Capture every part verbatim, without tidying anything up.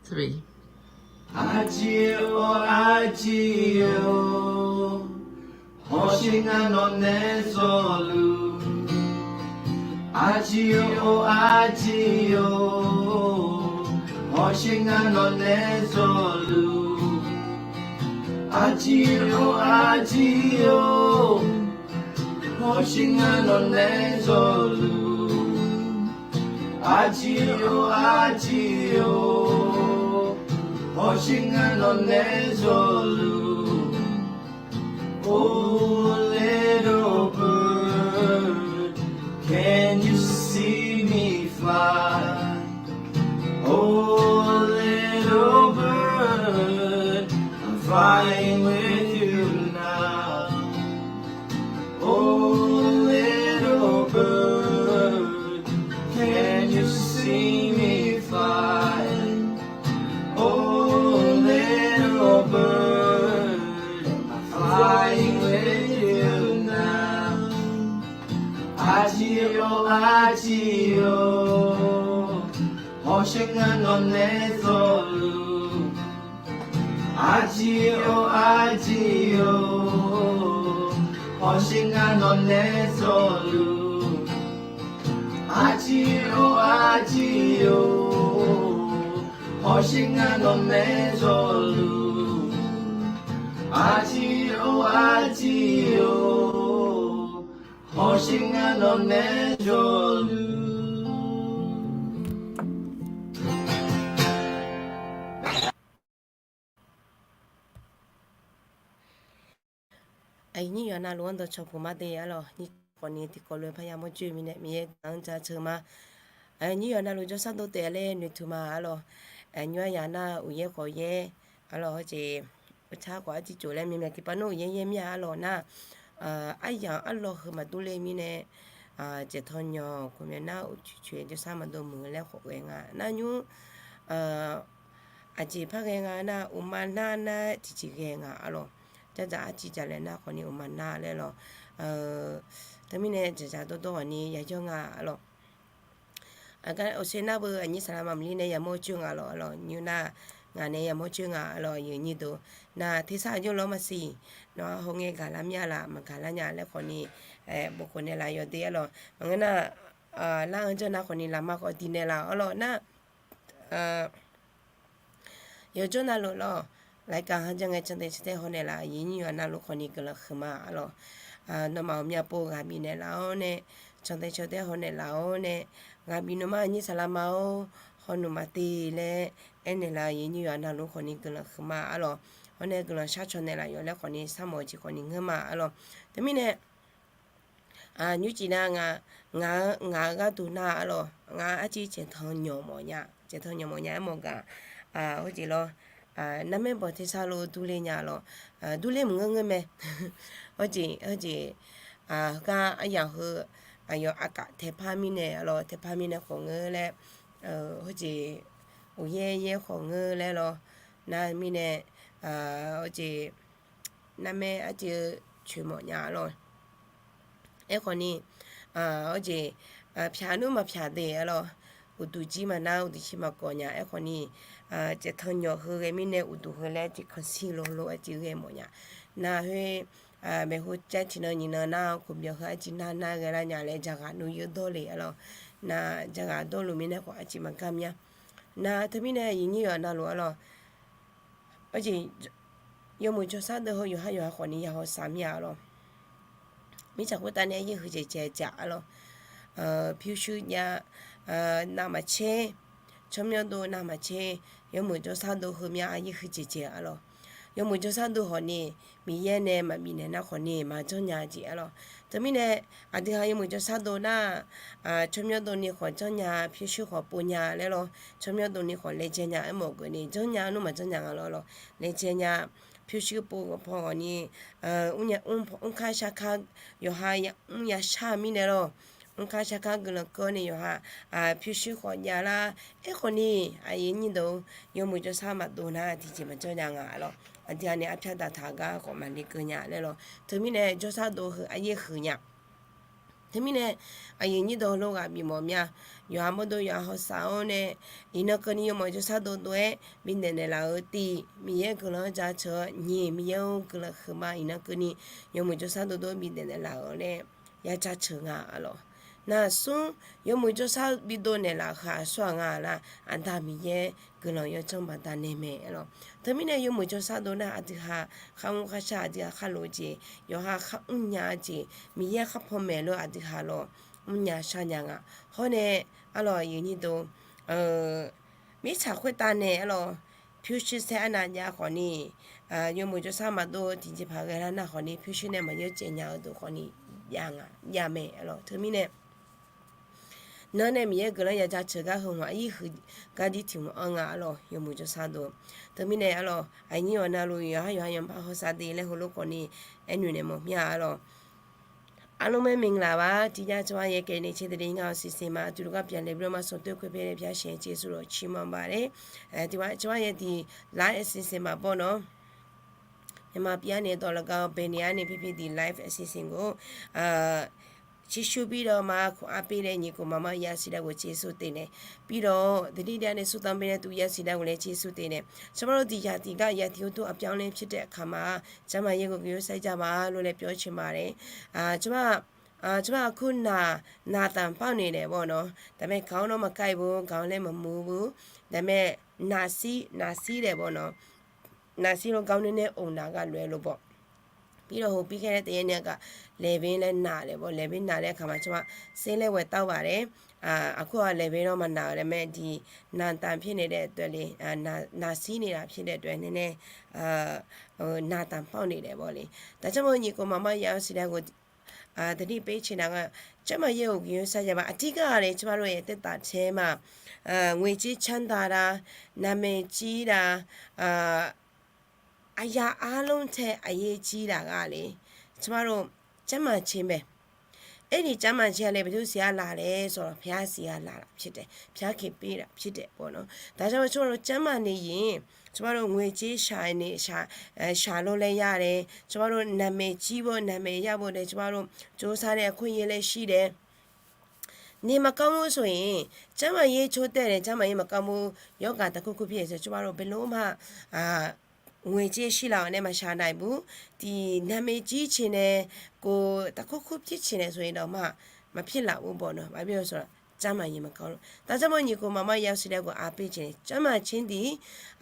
Three. Arjir-or arjir-or, hawsher ngar nawqnae zawluf. Arjir-or arjir-or, hawsher ngar nawqnae zawluf. Arjir-or arjir-or, hawsher ngar nawqnae zawluf. Arjir-or arjir-or, hawsher ngar nawqnae zawluf. Oh little bird, can you see me fly? Oh little bird, I'm flying with you now. Oh little bird, can you see me fly? Oh little bird, I'm flying with you now. Arjir-or arjir-or, hawsher ngar nawqnae zawluf. Arjir-or arjir-or, hawsher ngar nawqnae zawluf. Arjir-or arjir-or, hawsher ngar nawqnae zawluf. Arjir-or arjir-or, hawsher ngar nawqnae zawluf. Aqyuif nyir yawqha navluf-anr dawqcawq puq ma de arlawq. Nyir khawfni tiqkawv lof-aer parya mawr joer-eu mirnae Miqyaer gaq-anr jaceuq ma. Aqyuif nyir yawqha navluf jawrshar dov taef-a laer noeqtmq ma arlawq. Aqyuif nyir aqyawf nar uqyaer khawf yaer arlawq, hawjeq uqtsar khawf arciv cof laer myav myav tiqpav nar uqyaer yaer mir-a arlawq nar, aryamq arlawq heu maqdur ler mirnae, caevtanq nyawq khof myav nar uqcoeq coeq jawrshar maqdov muiq laer khawf ghae nga nar nymr, aqjeq par ghae nga nar uqma nar nar tiqjeq ghae nga arlawq. Jardzaq arciv dzaq laer nar khawfni uqma nar laer lawq. Teumirnae dzaqdzaq dawrdawr ghawqni yajawr nga arlawq. Aqgar awqsaer nar beu aqnyir saqlaq maqmaqlir nae yamawr coer nga lawq arlawq. Nymr nar ngaq nae yamawr coer nga arlawq. Aqyuif nyir deuq, nar tersar aqjox lawr maqsiq. Nawr hawngae gaqlar mir-a laf maqgaqlar nya laer khawfni, bofkhof naeqlaf yawde arlawq. Maqngeur nar, lar-anr janr nar khawfni lafma khawf diq naeqlaf arlawq nar, yawjawr navluf lawq. Laqkhaq-anr janr ngae cantae cantae hawnaeq laf, aqyuif nyir yawqha navluf khawfni guiqlanq huiqma arlawq. Nawmaf-euq myavpov ghaq bifnaeq laf-awr nae, cantae cantae hawnaeq laf-awr nae, ghaq bif nawmaf aqnyir saqlaq ma-or, hawnuq maqte laer aernaeq laf, aqyuif nyir yawqha navluf khawfni guiqlanq huiqma arlawq. Hawr nae guiqlanq shar caw naeqlaf yawf laer khawfni sharmawf-eu jeq khawfni ngeurma arlawq. Teumirnae, nymrcif nar ngaq-eu gharduq nar arlawq, ngaq-eu arciv caevtanq nyawq mawf nya, caevtanq nyawq mawf nya aermawf gaq, hawjeq lawr, narmaer bawq tersar lof durler nya lawq, durler maqngeur ngeur mae. Hawjeq, hawjeq, heugar aryamq heu, aqyawf aqkaf taeqpar mirnae arlawq, taeqpar mirnae khawf ngeur laer, hawjeq, uqyaer yaer khawf ngeur laer lawr, nar mirnae, hawjeq, narmaer arciv coeq mawf nya lawq. Aerkhawfni, hawjeq, pyaq nmr maqpyaq de arlawq. Uqduq jir maqnar uqduq jir maqkawv nya. Aerkhawfni, caevtanq nyawq heu ghae mirnae uqduq heu laer arciv kanqsir lolo arciv ghae mawf nya. Nar khoer, maeqhu caev tiqnan nyiqnan nar khof byawq heu arciv nar nar ghae lar nya laer jaghaq nmr yeur dawr le arlawq. Nar jaghaq dawrluf mirnae khawf arciv maqgar mya. Nar teumirnae aqyuif nyir yawqha navluf arlawq. Hawjeq, yawmuiq jawrshar deuv heu yawqhar yawqha khawfni yahaw sar mir-a arlawq. Mirtsaq khoertav nae aryaer huiq jeq jaeq jaq arlawq. Pyurshuir jav, navmaqtser, tsawrmyanr dov navmaqtser, yawmuiq jawrshar deuv heumya aryaer huiq jeq jaeq arlawq. Yawmuiq jawrshar deuv hawqni Miqyaer nae maqbifnaeq nar khawfni maqjanr nya jeq arlawq. Teumirnae, aqdui ha yawmuiq jawrshar dov nar, tsawrmyanr dov ni khawf janr nya, pyurshuir khawf pov nya laer lawr, tsawrmyanr dov ni khawf laejae nya aermawf-eu geufni janr nya nmr maqjanr nya nga lawr lawr, laejae nya, pyurshuir pov paw ghawqni, mrkar sharkar yawqha mrya shar mirnae lawr, mrkar sharkar guiqlanq keuv-awr nae yawqha pyurshuir khawf jav lar. Aerkhawfni, aqyuif nyir deuq, yawmuiq jawrshar maqdov nar tiqjeq maqjanr nya nga lawr. Aqdui ha nae arpyar daqtaq gar khawf maqle keuv nya laer lawr. Teumirnae jawrshar dov heu aryaer huiq nya. Teumirnae aqyuif nyir deuq heulof ghaq bifmawf mir-a. Yawqha mawrdov yawqha hawsav-awr nae, iqnan keuvni yawmuiq jawrshar dovdov-aer bifnaeq naeqlaf-euq tiq, Miqyaer guiqlanq-anr jaceuq-eu nyiq, Miqyaer-or guiqlanq huiqma iqnan keuvni yawmuiq jawrshar dovdov-aer bifnaeq naeqlaf-euq nae ya jaceuq nga arlawq. Naqsmr yawmuiq jawrshar bidov naeqlaf-euq khaq aqsur-aq nga lar, Aqda Miqyaer guiqlanq yawdzanr baqdanae mae arlawq. Teumirnae yawmuiq jawrshar dov nar aqdui ha kharmr kharshar, aqdui ha kharlof jeq, yawqha kharmr nya jeq, Miqyaer kharpan maeq lor aqdui ha lawq, mrnya sharnya nga. Hawr nae arlawq aqyuif nyir deuq, mirtsaq khoertav nae arlawq pyurshuir saer arnav jav khawfni, yawmuiq jawrshar maqdov-eu tiqjeqpaq ghae lar nar khawfni pyurshuir nae maqyawr caev nya-eu deuq khawfni jav nga, jav mae arlawq. Teumirnae nan nae Miqyaer guiqlanq ya jaceuq gar heu hmq-a, ir huiq gar jir tiq hmq-anr nga arlawq yawmuiq jawrshar dov. Teumirnae arlawq aqnyir awq navluf yawqhar yawqha yanqpaq hawsav de laer heulof khawfni aernoeq naeq mawf mir-a arlawq. Arlmr-aer မင်္ဂလာပါ, ဒီညကျွန်မရဲ့ကယ်တင်ခြင်းသတင်းက အစီအစဉ်မှာ အတူတကွပြန်လည်ပြီးတော့မှ ဆုံတွေ့ခွင့်ပေးတဲ့ ဘုရားရှင် ကျေးဇူးတော်ချီးမွမ်းပါတယ်. အဲ, ဒီမှာ ကျွန်မရဲ့ဒီ live အစီအစဉ်မှာပေါ့နော်, မြန်မာပြည်ကနေသော်လည်းကောင်း, ဘယ်နေရာနေဖြစ်ဖြစ် ဒီ live အစီအစဉ်ကို အာ, ကြည့်ရှုပြီးတော့မှ ခွန်အားပေးတဲ့ ညီအစ်ကို မမ ယ စည်ဒတ်ကို ကျေးဇူးတင်တယ်. ပြီးတော့ သတိတရားနဲ့ ဆုတောင်းပေးတဲ့ သူ ယ စည်ဒတ်ကိုလည်း ကျေးဇူးတင်တယ်. ကျွန်မတို့ ဒီရာသီက ရာသီဥတုအပြောင်းအလဲဖြစ်တဲ့အခါမှာ ကျန်းမာရေးကို ဂရုစိုက်ကြပါလို့လည်း ပြောချင်ပါတယ်. အာ, ကျွန်မ အာ, ကျွန်မအခု နာ, နာသံပေါက်နေတယ်ပေါ့နော်. ဒါပေမဲ့ ခေါင်းတော့မကိုက်ဘူး, ခေါင်းလည်းမမူးဘူး. ဒါပေမဲ့ နှာစေး, နှာစေးတယ်ပေါ့နော်. နှာစေးလို့ ခေါင်းနည်းနည်းအုံတာကလွဲလို့ပေါ့. ပြီးတော့ ဟို ပြီးခဲ့တဲ့ တစ်ရက်နှစ်ရက်က လည်ပင်းလည်းနာတယ်ပေါ့. လည်ပင်းနာတဲ့အခါမှာ ကျွန်မ ဆေးလည်းဝယ်သောက်ပါတယ်. အာ, အခုက လည်ပင်းတော့မနာဘူး, ဒါပေမဲ့ ဒီ နာသံဖြစ်နေတဲ့အတွက်လေ, အာ, နှာ, နှာစေးနေတာဖြစ်တဲ့အတွက် နည်းနည်း, အာ, ဟို, နာသံပေါက်နေတယ်ပေါ့လေ. ဒါကြောင့်မို့ ညီအစ်ကို မမ ယ စည်ဒတ်ကို အာ, သတိပေးချင်တာက ကျန်းမာရေးကို ဂရုစိုက်ကြပါ. အဓိကကလေ, ကျွန်မတို့ရဲ့ သက်တာထဲမှာ, အာ, ငွေကြေးချမ်းသာတာ, နာမည်ကြီးတာ, အာ, အရာအားလုံးထက် အရေးကြီးတာကလေ, ကျွန်မတို့ ကျန်းမာခြင်းပဲ. အဲ့ဒီကျန်းမာခြင်းကလည်း ဘယ်သူဆီကလာလဲဆိုတော့ ဘုရားဆီကလာတာဖြစ်တယ်. ဘုရားခင်ပေးတာဖြစ်တယ်ပေါ့နော်. ဒါကြောင့် ကျွန်တော်တို့ ကျန်းမာနေရင် ကျွန်မတို့ ငွေကြေးရှာနေ, ရှာ, အဲ, ရှာလို့လည်းရတယ်. ကျွန်မတို့ နာမည်ကြီးဖို့, နာမည်ရဖို့လည်း ကျွန်မတို့ ကြိုးစားတဲ့ အခွင့်အရေးလည်းရှိတယ်. နေမကောင်းဘူးဆိုရင်, ကျန်းမာရေးချို့တဲ့တယ်, ကျန်းမာရေးမကောင်းဘူး, ရောဂါတစ်ခုခုဖြစ်တယ်ဆိုရင် ကျွန်မတို့ ဘယ်လိုမှ, အာ, ငွေကြေးရှိလာအောင်လည်း မရှာနိုင်ဘူး. ဒီနာမည်ကြီးချင်တယ်, ကိုယ်တစ်ခုခုဖြစ်ချင်တယ်ဆိုရင်တောင်မှ မဖြစ်လာဘူးပေါ့နော်. ဘာဖြစ်လို့လဲဆိုတော့ ကျန်းမာရေးမကောင်းလို့. ဒါကြောင့်မို့ ညီအစ်ကို မမ ယ စည်ဒတ်ကို အားပေးချင်တယ်. ကျန်းမာခြင်းသည်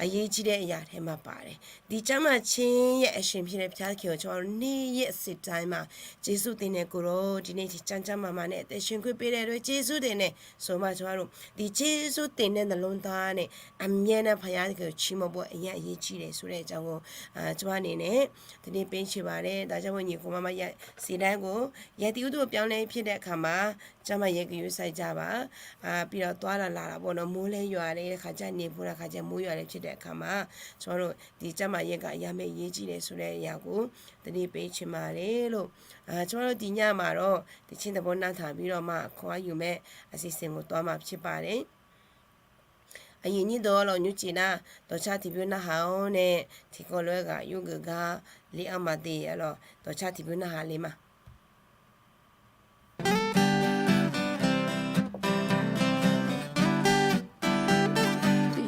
အရေးကြီးတဲ့အရာထဲမှာပါတယ်. ဒီကျန်းမာခြင်းရဲ့အရှင်ဖြစ်တဲ့ ဘုရားသခင်ကို ကျွန်တော်တို့ နေ့ရက်စဉ်တိုင်းမှာ ကျေးဇူးတင်တဲ့ကိုယ်တော်, ဒီနေ့ ကျန်းကျန်းမာမာနဲ့ အသက်ရှင်ခွင့်ပေးတဲ့အတွက် ကျေးဇူးတင်တယ်ဆိုမှ ကျွန်တော်တို့ ဒီကျေးဇူးတင်တဲ့နှလုံးသားနဲ့ အမြဲတမ်း ဘုရားသခင်ကို ချီးမွမ်းဖို့ အရမ်းအရေးကြီးတယ်ဆိုတဲ့အကြောင်းကို, အာ, ကျွန်မအနေနဲ့ သတိပေးချင်ပါတယ်. ဒါကြောင့်မို့ ညီအစ်ကို မမ ယ စည်ဒတ်ကို ရာသီဥတုအပြောင်းအလဲဖြစ်တဲ့အခါမှာ ကျန်းမာရေး ဂရုစိုက်ကြပါ. အာ, ပြီးတော့ သွားတာလာတာပေါ့နော်, မိုးလည်းရွာတယ်, တစ်ခါကျ နေပူတာ, တစ်ခါကျ မိုးရွာတယ်ဖြစ်တဲ့အခါမှာ ကျွန်တော်တို့ ဒီကျန်းမာရေးက အရမ်းပဲ အရေးကြီးတယ်ဆိုတဲ့အရာကို သတိပေးချင်ပါတယ်လို့. အာ, ကျွန်တော်တို့ ဒီညမှာတော့ သီချင်းတစ်ပုဒ်နားထောင်ပြီးတော့မှ ခွန်အားယူမဲ့အစီအစဉ်ကို သွားမှာဖြစ်ပါတယ်. အရင်နှစ်တော်လောက် ညူကျင်နာ တော်ချသီးပြုနာဟန်နဲ့ ထီကော်လွဲဂါ ယုဂဂါ လေးအောင်မသိ အဲ့တော့ တော်ချသီးပြုနာဟန်လေးမှာ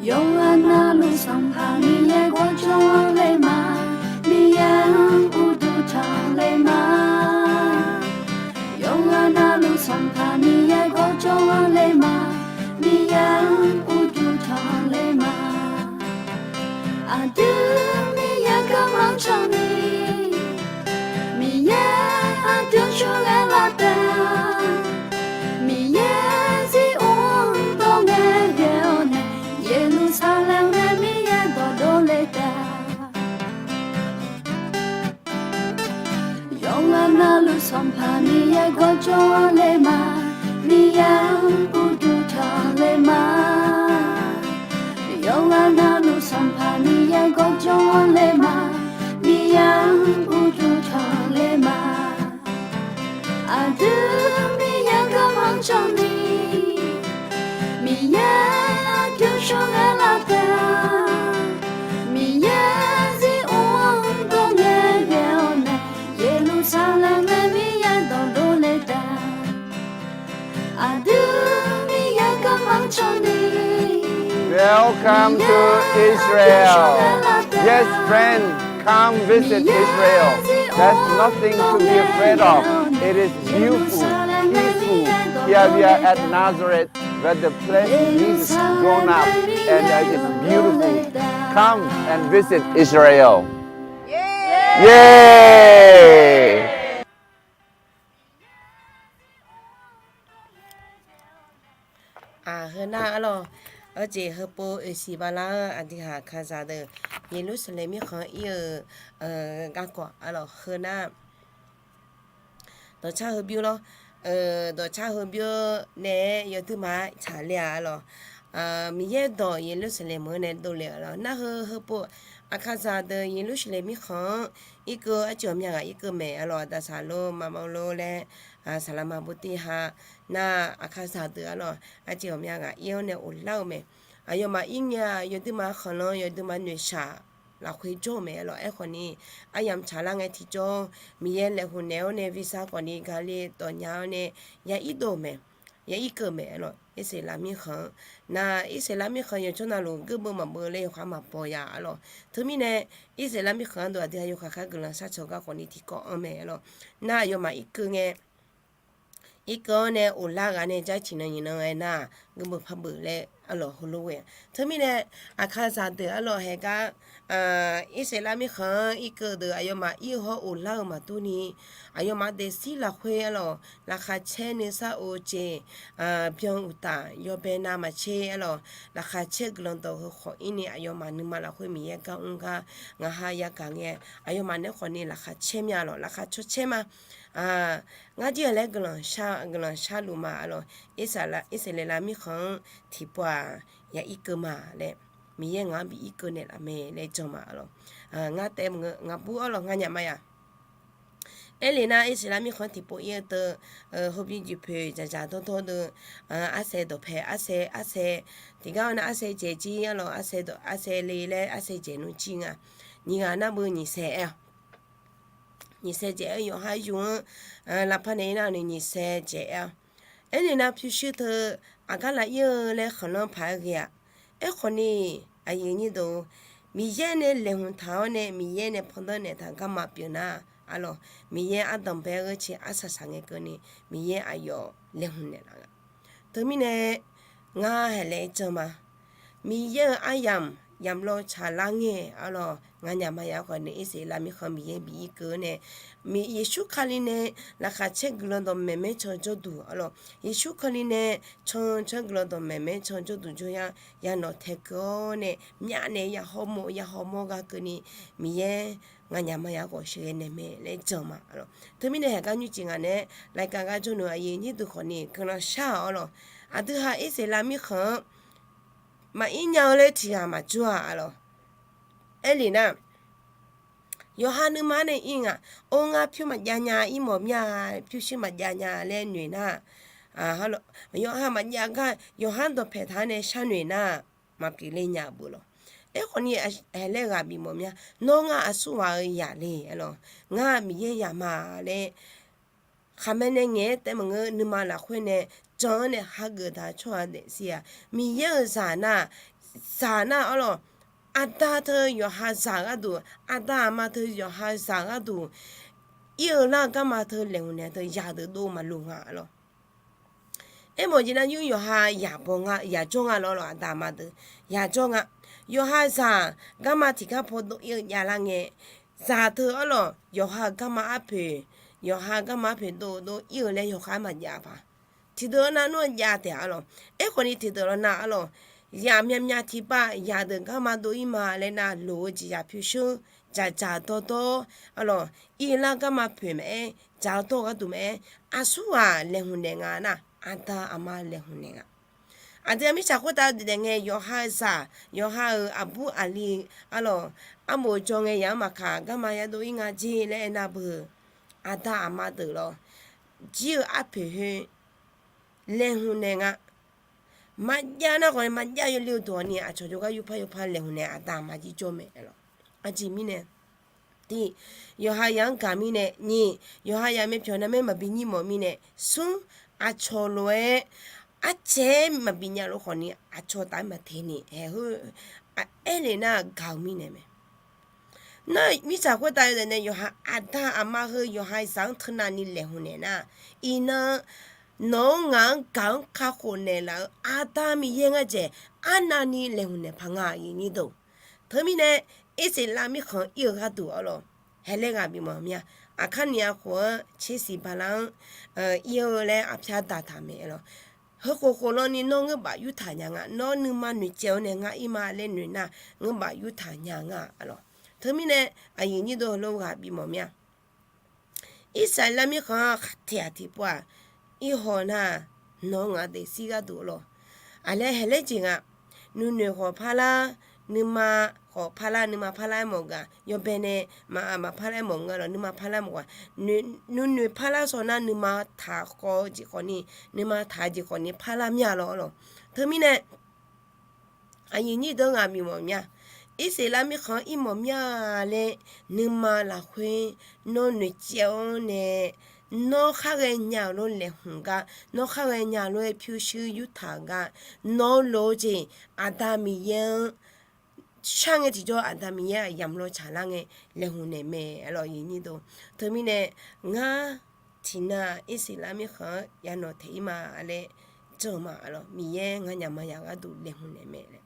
ယွၤနာလူဆောင်ဖာမီးယဲ ကွၢ်ကြောင်းလေးမှာ မီးယဲ ဥဒုထံလေးမှာ ယွၤနာလူဆောင်ဖာမီးယဲ ကွၢ်ကြောင်းလေးမှာ မီးယဲ ဥဒုထံလေးမှာ အဒုမီးယဲ ကမၣ်ချောင်းမီး မီးယဲ အဒုဆူလဲလၢတၢ် မီးယဲ ဇီးအိၣ်ဒီးငဲးဂဲၤအီၤန့ၣ် ယေရူၤၡလ့ၣ်န့ၣ် မီးယဲ ဒီးဒိးလဲတၢ် ယွၤနာလူဆောင်ဖာမီးယဲ ကွၢ်ကြောင်းလေးမှာ မီးယဲ ဥဒုထံလေးမှာ ယွၤနာလူဆောင်ဖာမီးယဲ ကွၢ်ကြောင်းလေးမှာ မီးယဲ ဥဒုထံလေးမှာ အဒုမီးယဲ ကမၣ်ချောင်းမီး မီးယဲ အဒုဆူလဲလၢတၢ် မီးယဲ ဇီးအိၣ်ဒီးငဲးဂဲၤအီၤန့ၣ် ယေရူၤၡလ့ၣ်န့ၣ် မီးယဲ ဒီးဒိးလဲတၢ် Welcome to Israel. Yes, friend, come visit Israel. There's nothing to be afraid of. It is beautiful, peaceful. Here we are at Nazareth, where the place is grown up and it is beautiful. Come and visit Israel. Yay! Aq, heunar arlawq, arjeq heupov oeqsiq bala-eu aqdui aqkaqzaq deuq Yeqlursaqlaeq mirkhanq-anr ir-eu garkawv arlawq, heunar dawqcar heubymr lawr. Dawqcar heubymr naeq-aer yawduima-aer tsaqler-a arlawq. Miqyaer dawq Yeqlursaqlaeq meuq-anr nae dovle-euq lawr. Nar heu heupov aqkaqzaq deuq Yeqlursaqlaeq mirkhanq-anr irkeuv, arcuiv ghawqmya ghaq irkeuv mae arlawq. Daqsaq lor, maqmawr lor laer, saqlaq maqbur tir ha. Nar aqkaqzaq deuq arlawq, arcuiv ghawqmya ghaq ir-awr nae ghoflar-eu mae. Aqyawfmaf ir ngae-aq, yawduima khanqlanr, yawduima noeqshaq lafkhoer jawr-eu mae arlawq. Aerkhawf ni, aryamq tsaqlar ngae tiqjawr, Miqyaer laeqhmq naeq-awr nae visar khawf ni gale dawqnya-awr nae ya irdov-eu mae, ya irkeuv mae arlawq. Irsaqleqlav mirkhanq-anr, nar Irsaqleqlav mirkhanq yawqjawr navluf geurbeuv maqbeuv laer yawkhav maqbaw ya arlawq. Teumirnae, Irsaqleqlav mirkhanq-anr dawq aqdui-a yawkhav khar guiqlanq sharcawq garkawv ni tiqkawv anr mae arlawq. Nar aqyawfmaf irkeuv ngae, irkeuv-awr nae ghoflar ghaq nae jar ciqnan nyiqnan aernar-aq, geurbeuv parbeuf laer arlawq heulof ghae-a. Teumirnae, aqkaqzaq deuq arlawq haeqgar, Irsaqleqlav mirkhanq-anr irkeuv deuq aqyawfmaf ir-eu hawr ghoflar-eu maqdur ni, aqyawfmaf daefzir lafkhoer arlawq, laqkhaq caer nuisar of-eu jeq, byan uqtaf yawbae navmaqtser arlawq, laqkhaq caer guiqlanq dawq heu khawf ir ni aqyawfmaf nuima lafkhoer Miqyaer gar mr gar ngaq ha yagaq ngae, aqyawfmaf nae khawf ni laqkhaq caer mya lawq, laqkhaq caw caer ma. Ngar jir-aq laer guiqlanq shar, guiqlanq sharluf ma arlawq. Irsaqleqlav mirkhanq-anr tiqpov-aq, ya irkeuv ma laer, Miqyaer ngaq-anr bi irkeuv naeqlaf mae laer jan ma arlawq. Ngar taef maqngeur, ngaq bur arlawq, nganyaf maya. Aerlef nar, Irsaqleqlav mirkhanq tiqpov ir-eu teu, hobymr jeqpoeq dzaqdzaq dawrdawr deuq, arsae dawqpae arsae, arsae tiqgar-awr nar arsae dzaeq jir arlawq, arsae dawq arsae le laer arsae dzaeq nmr jir nga. Nyiq ghaq nar beu nyiq saeq aer-awq. Nyiq saeq dzaeq-aer yawqha yur-anr, laqpaq naeq-ir nar ni nyiq saeq dzaeq aer-awq. Aernaeq nar pyurshuir teu aqgar lav ir-eu laer khanqlanr paq-aer ghae-aq. Aerkhawf ni, aqyuif nyir deuq, Miqyaer nae laeqhmq taq-awr nae Miqyaer nae pandanr naeqtaq garma pyeuf nar, arlawq, Miqyaer ardanq bae-aer gheurcae arsaq saq ngae keuvni Miqyaer aqyawf laeqhmq naeqlaf nga. Teumirnae, ngar haeq laer jan ma. Miqyaer-euq aryamq yamq lawr tsaqlar ngae arlawq, nganyaf maya khawf ni Irsaqleqlav mirkhanq Miqyaer bi irkeuv-eu nae, Yeqsur Kali nae laqkhaq caer guiqlanq dawqmaeq maer can jawrduq arlawq, Yeqsur Kali nae can caer guiqlanq dawqmaeq maer can jawrduq jawryar yanawq tae keuv-awr nae myavnaeq ya hawmawr ya hawmawr gar keuvni Miqyaer nganyaf maya khawf sheuqghae naeq mae laer jan ma arlawq. Teumirnae haeq gar nymrcif ngaq naeq-aer laqkaq gar jawrnuq aqyuif nyir deuq khawf ni guiqlanq shar-awq arlawq. Aqdui ha Irsaqleqlav mirkhanq-anr maqir nya-eu laer tiqghaq maqjawr-a arlawq. Aerlef nar, yawqha nuima-anr nae ir nga, or ngar pyur maqjav nya, ir mawf mir-a, pyurshuir maqjav nya laer noeq nar, yawqha maqjav gar yawqha dawqpaeq taq-anr nae sharnoeq nar, maqpyeuf le nya beu lawq. Aerkhawf ni, haeq laer ghaq bif mawf mir-a, nawr ngar aqsur ghaq-eu yaq le arlawq, ngar Miqyaer yaq ma laer khaqmae nae ngaeq-aer taef maqngeur, nuima lafkhoer nae jan-anr nae hageuf da tsawrhaq daefzir-aq, Miqyaer-euq zaq nar, zaq nar arlawq, aqda teu yawqha zaq gharduq, aqda aqma teu yawqha zaq gharduq, ir-eu lar garma teu laeqhmq naeq teu yadeuq dov maqloq nga arlawq. Aermawf jeq nar, yur yawqha yaq baw nga, yaq jawr nga lawr lawq, aqda aqma deuq yaq jawr nga. Yawqha zaq garma tiqgar paw dov ir-eu javlar ngae, zaq teu arlawq, yawqha garma arpoeq, yawqha garma arpoeq dov dov ir-eu laer yawqha maqjav paq. Tiqdeuq-anr nar nmr-eu jav taef arlawq. Aerkhawf ni tiqdeuq lawr nar arlawq, yaq myavmyav tiqpav yaqdeuq garma dov ir ma laer nar, loq-eu jeq yaq pyurshuir dzaqdzaq dawrdawr arlawq, ir lar garma poeq maqaer, dzaq-eu dawr gharduq maqaer, aqsur ghaq laeqhmq naeq nga nar, aqda aqma laeqhmq naeq nga. Aqdui-aq mirtsaq khoertav daef daef ngae, yawqha-eu zaq, yawqha-euq aqbur aqli arlawq, armof jawr ngae yaq-anr maqkaq garma yadov ir nga jer laer aernar beu, aqda aqma deuq lawr, jir-eu arpoeq khoer laeqhmq naeq nga. Maqjav nar khawf ni, maqjav yawle-eu dawq ni aqcawq jawrgar yawpar yawpar laeqhmq naeq aqda aqma jir jawr mae lawq. Aqjeq mirnae, tiq, yawqha yaq-anr gaq mirnae, nyiq, yawqha yaq myavpyawq narmaer maqbi nyir mawf mirnae, smr, aqcawq lof-aer Arcaeq-aer maqbi nya lof khawfni aqcawq taf-aer maqteq ni haeq heu, aer le nar gaq-eu mirnae mae. Nar mirtsaq khoertav yawdaef nae yawqha aqda aqma heu yawqha zaq-anr teunav ni laeqhmq naeq nar, iqnan nawq-anr ngaq-anr gaq-anr kakhof naeqlaf-eu Aqda Miqyaer ngar dzaeq arnavni laeqhmq naeq paq nga, aqyuif nyir deuq. Teumirnae, Irsaqleqlav mirkhanq ir-eu gharduq arlawq, haeq laer ghaq bif mawf mir-a. Aqkar ni-a khof-anr tsersiq bala-anr ir-eu laer aqpyar daqtaq mae arlawq. Heukhof khof lan ni nawr ngeur baf yurtaq nya nga, nawr nuima noeqtsaev-awr nae ngar ir ma laer noeq nar, ngeur baf yurtaq nya nga arlawq. Teumirnae, aqyuif nyir deuq heulof ghaq bif mawf mir-a. Irsaqleqlav mirkhanq-anr khaqteq-aq tiqpov-aq, irhaw nar, nawq-eu ngaq daefzir gharduq lawq. Aqlaer haeq laer jeq nga, nuinoeq khawf parlar, nuima khawf parlar, nuima parlar-aer mawf gaq, yawbae nae maqmaq parlar-aer mawf nga lawq, nuima parlar mawf gaq, nuinoeq parlar shaw nar nuima taq khawf-eu jeq khawfni, nuima taq-eu jeq khawfni parlar mir-a lawq arlawq. Teumirnae, aqyuif nyir deuq ghaq bif mawf mir-a. Irsaqleqlav mirkhanq-anr ir mawf mir-a laer, nuima lafkhoer nawr noeqtsaev-awr nae, nawr khar ghaenya-euq lof laeqhmq gar, nawr khar ghaenya-euq lof-aer pyurshuir yurtaq gar, nawr lof-eu jeq Aqda Miqyaer-anr shar ngae tiqjawr, Aqda Miqyaer-aq yamq law tsaqlar ngae laeqhmq naeq mae arlawq, aqyuif nyir deuq. Teumirnae, ngar tiqnan Irsaqleqlav mirkhanq-anr yanawq taeq ir ma laer janr-eu ma arlawq, Miqyaer nganyaf maqyaf gharduq laeqhmq naeq mae laer.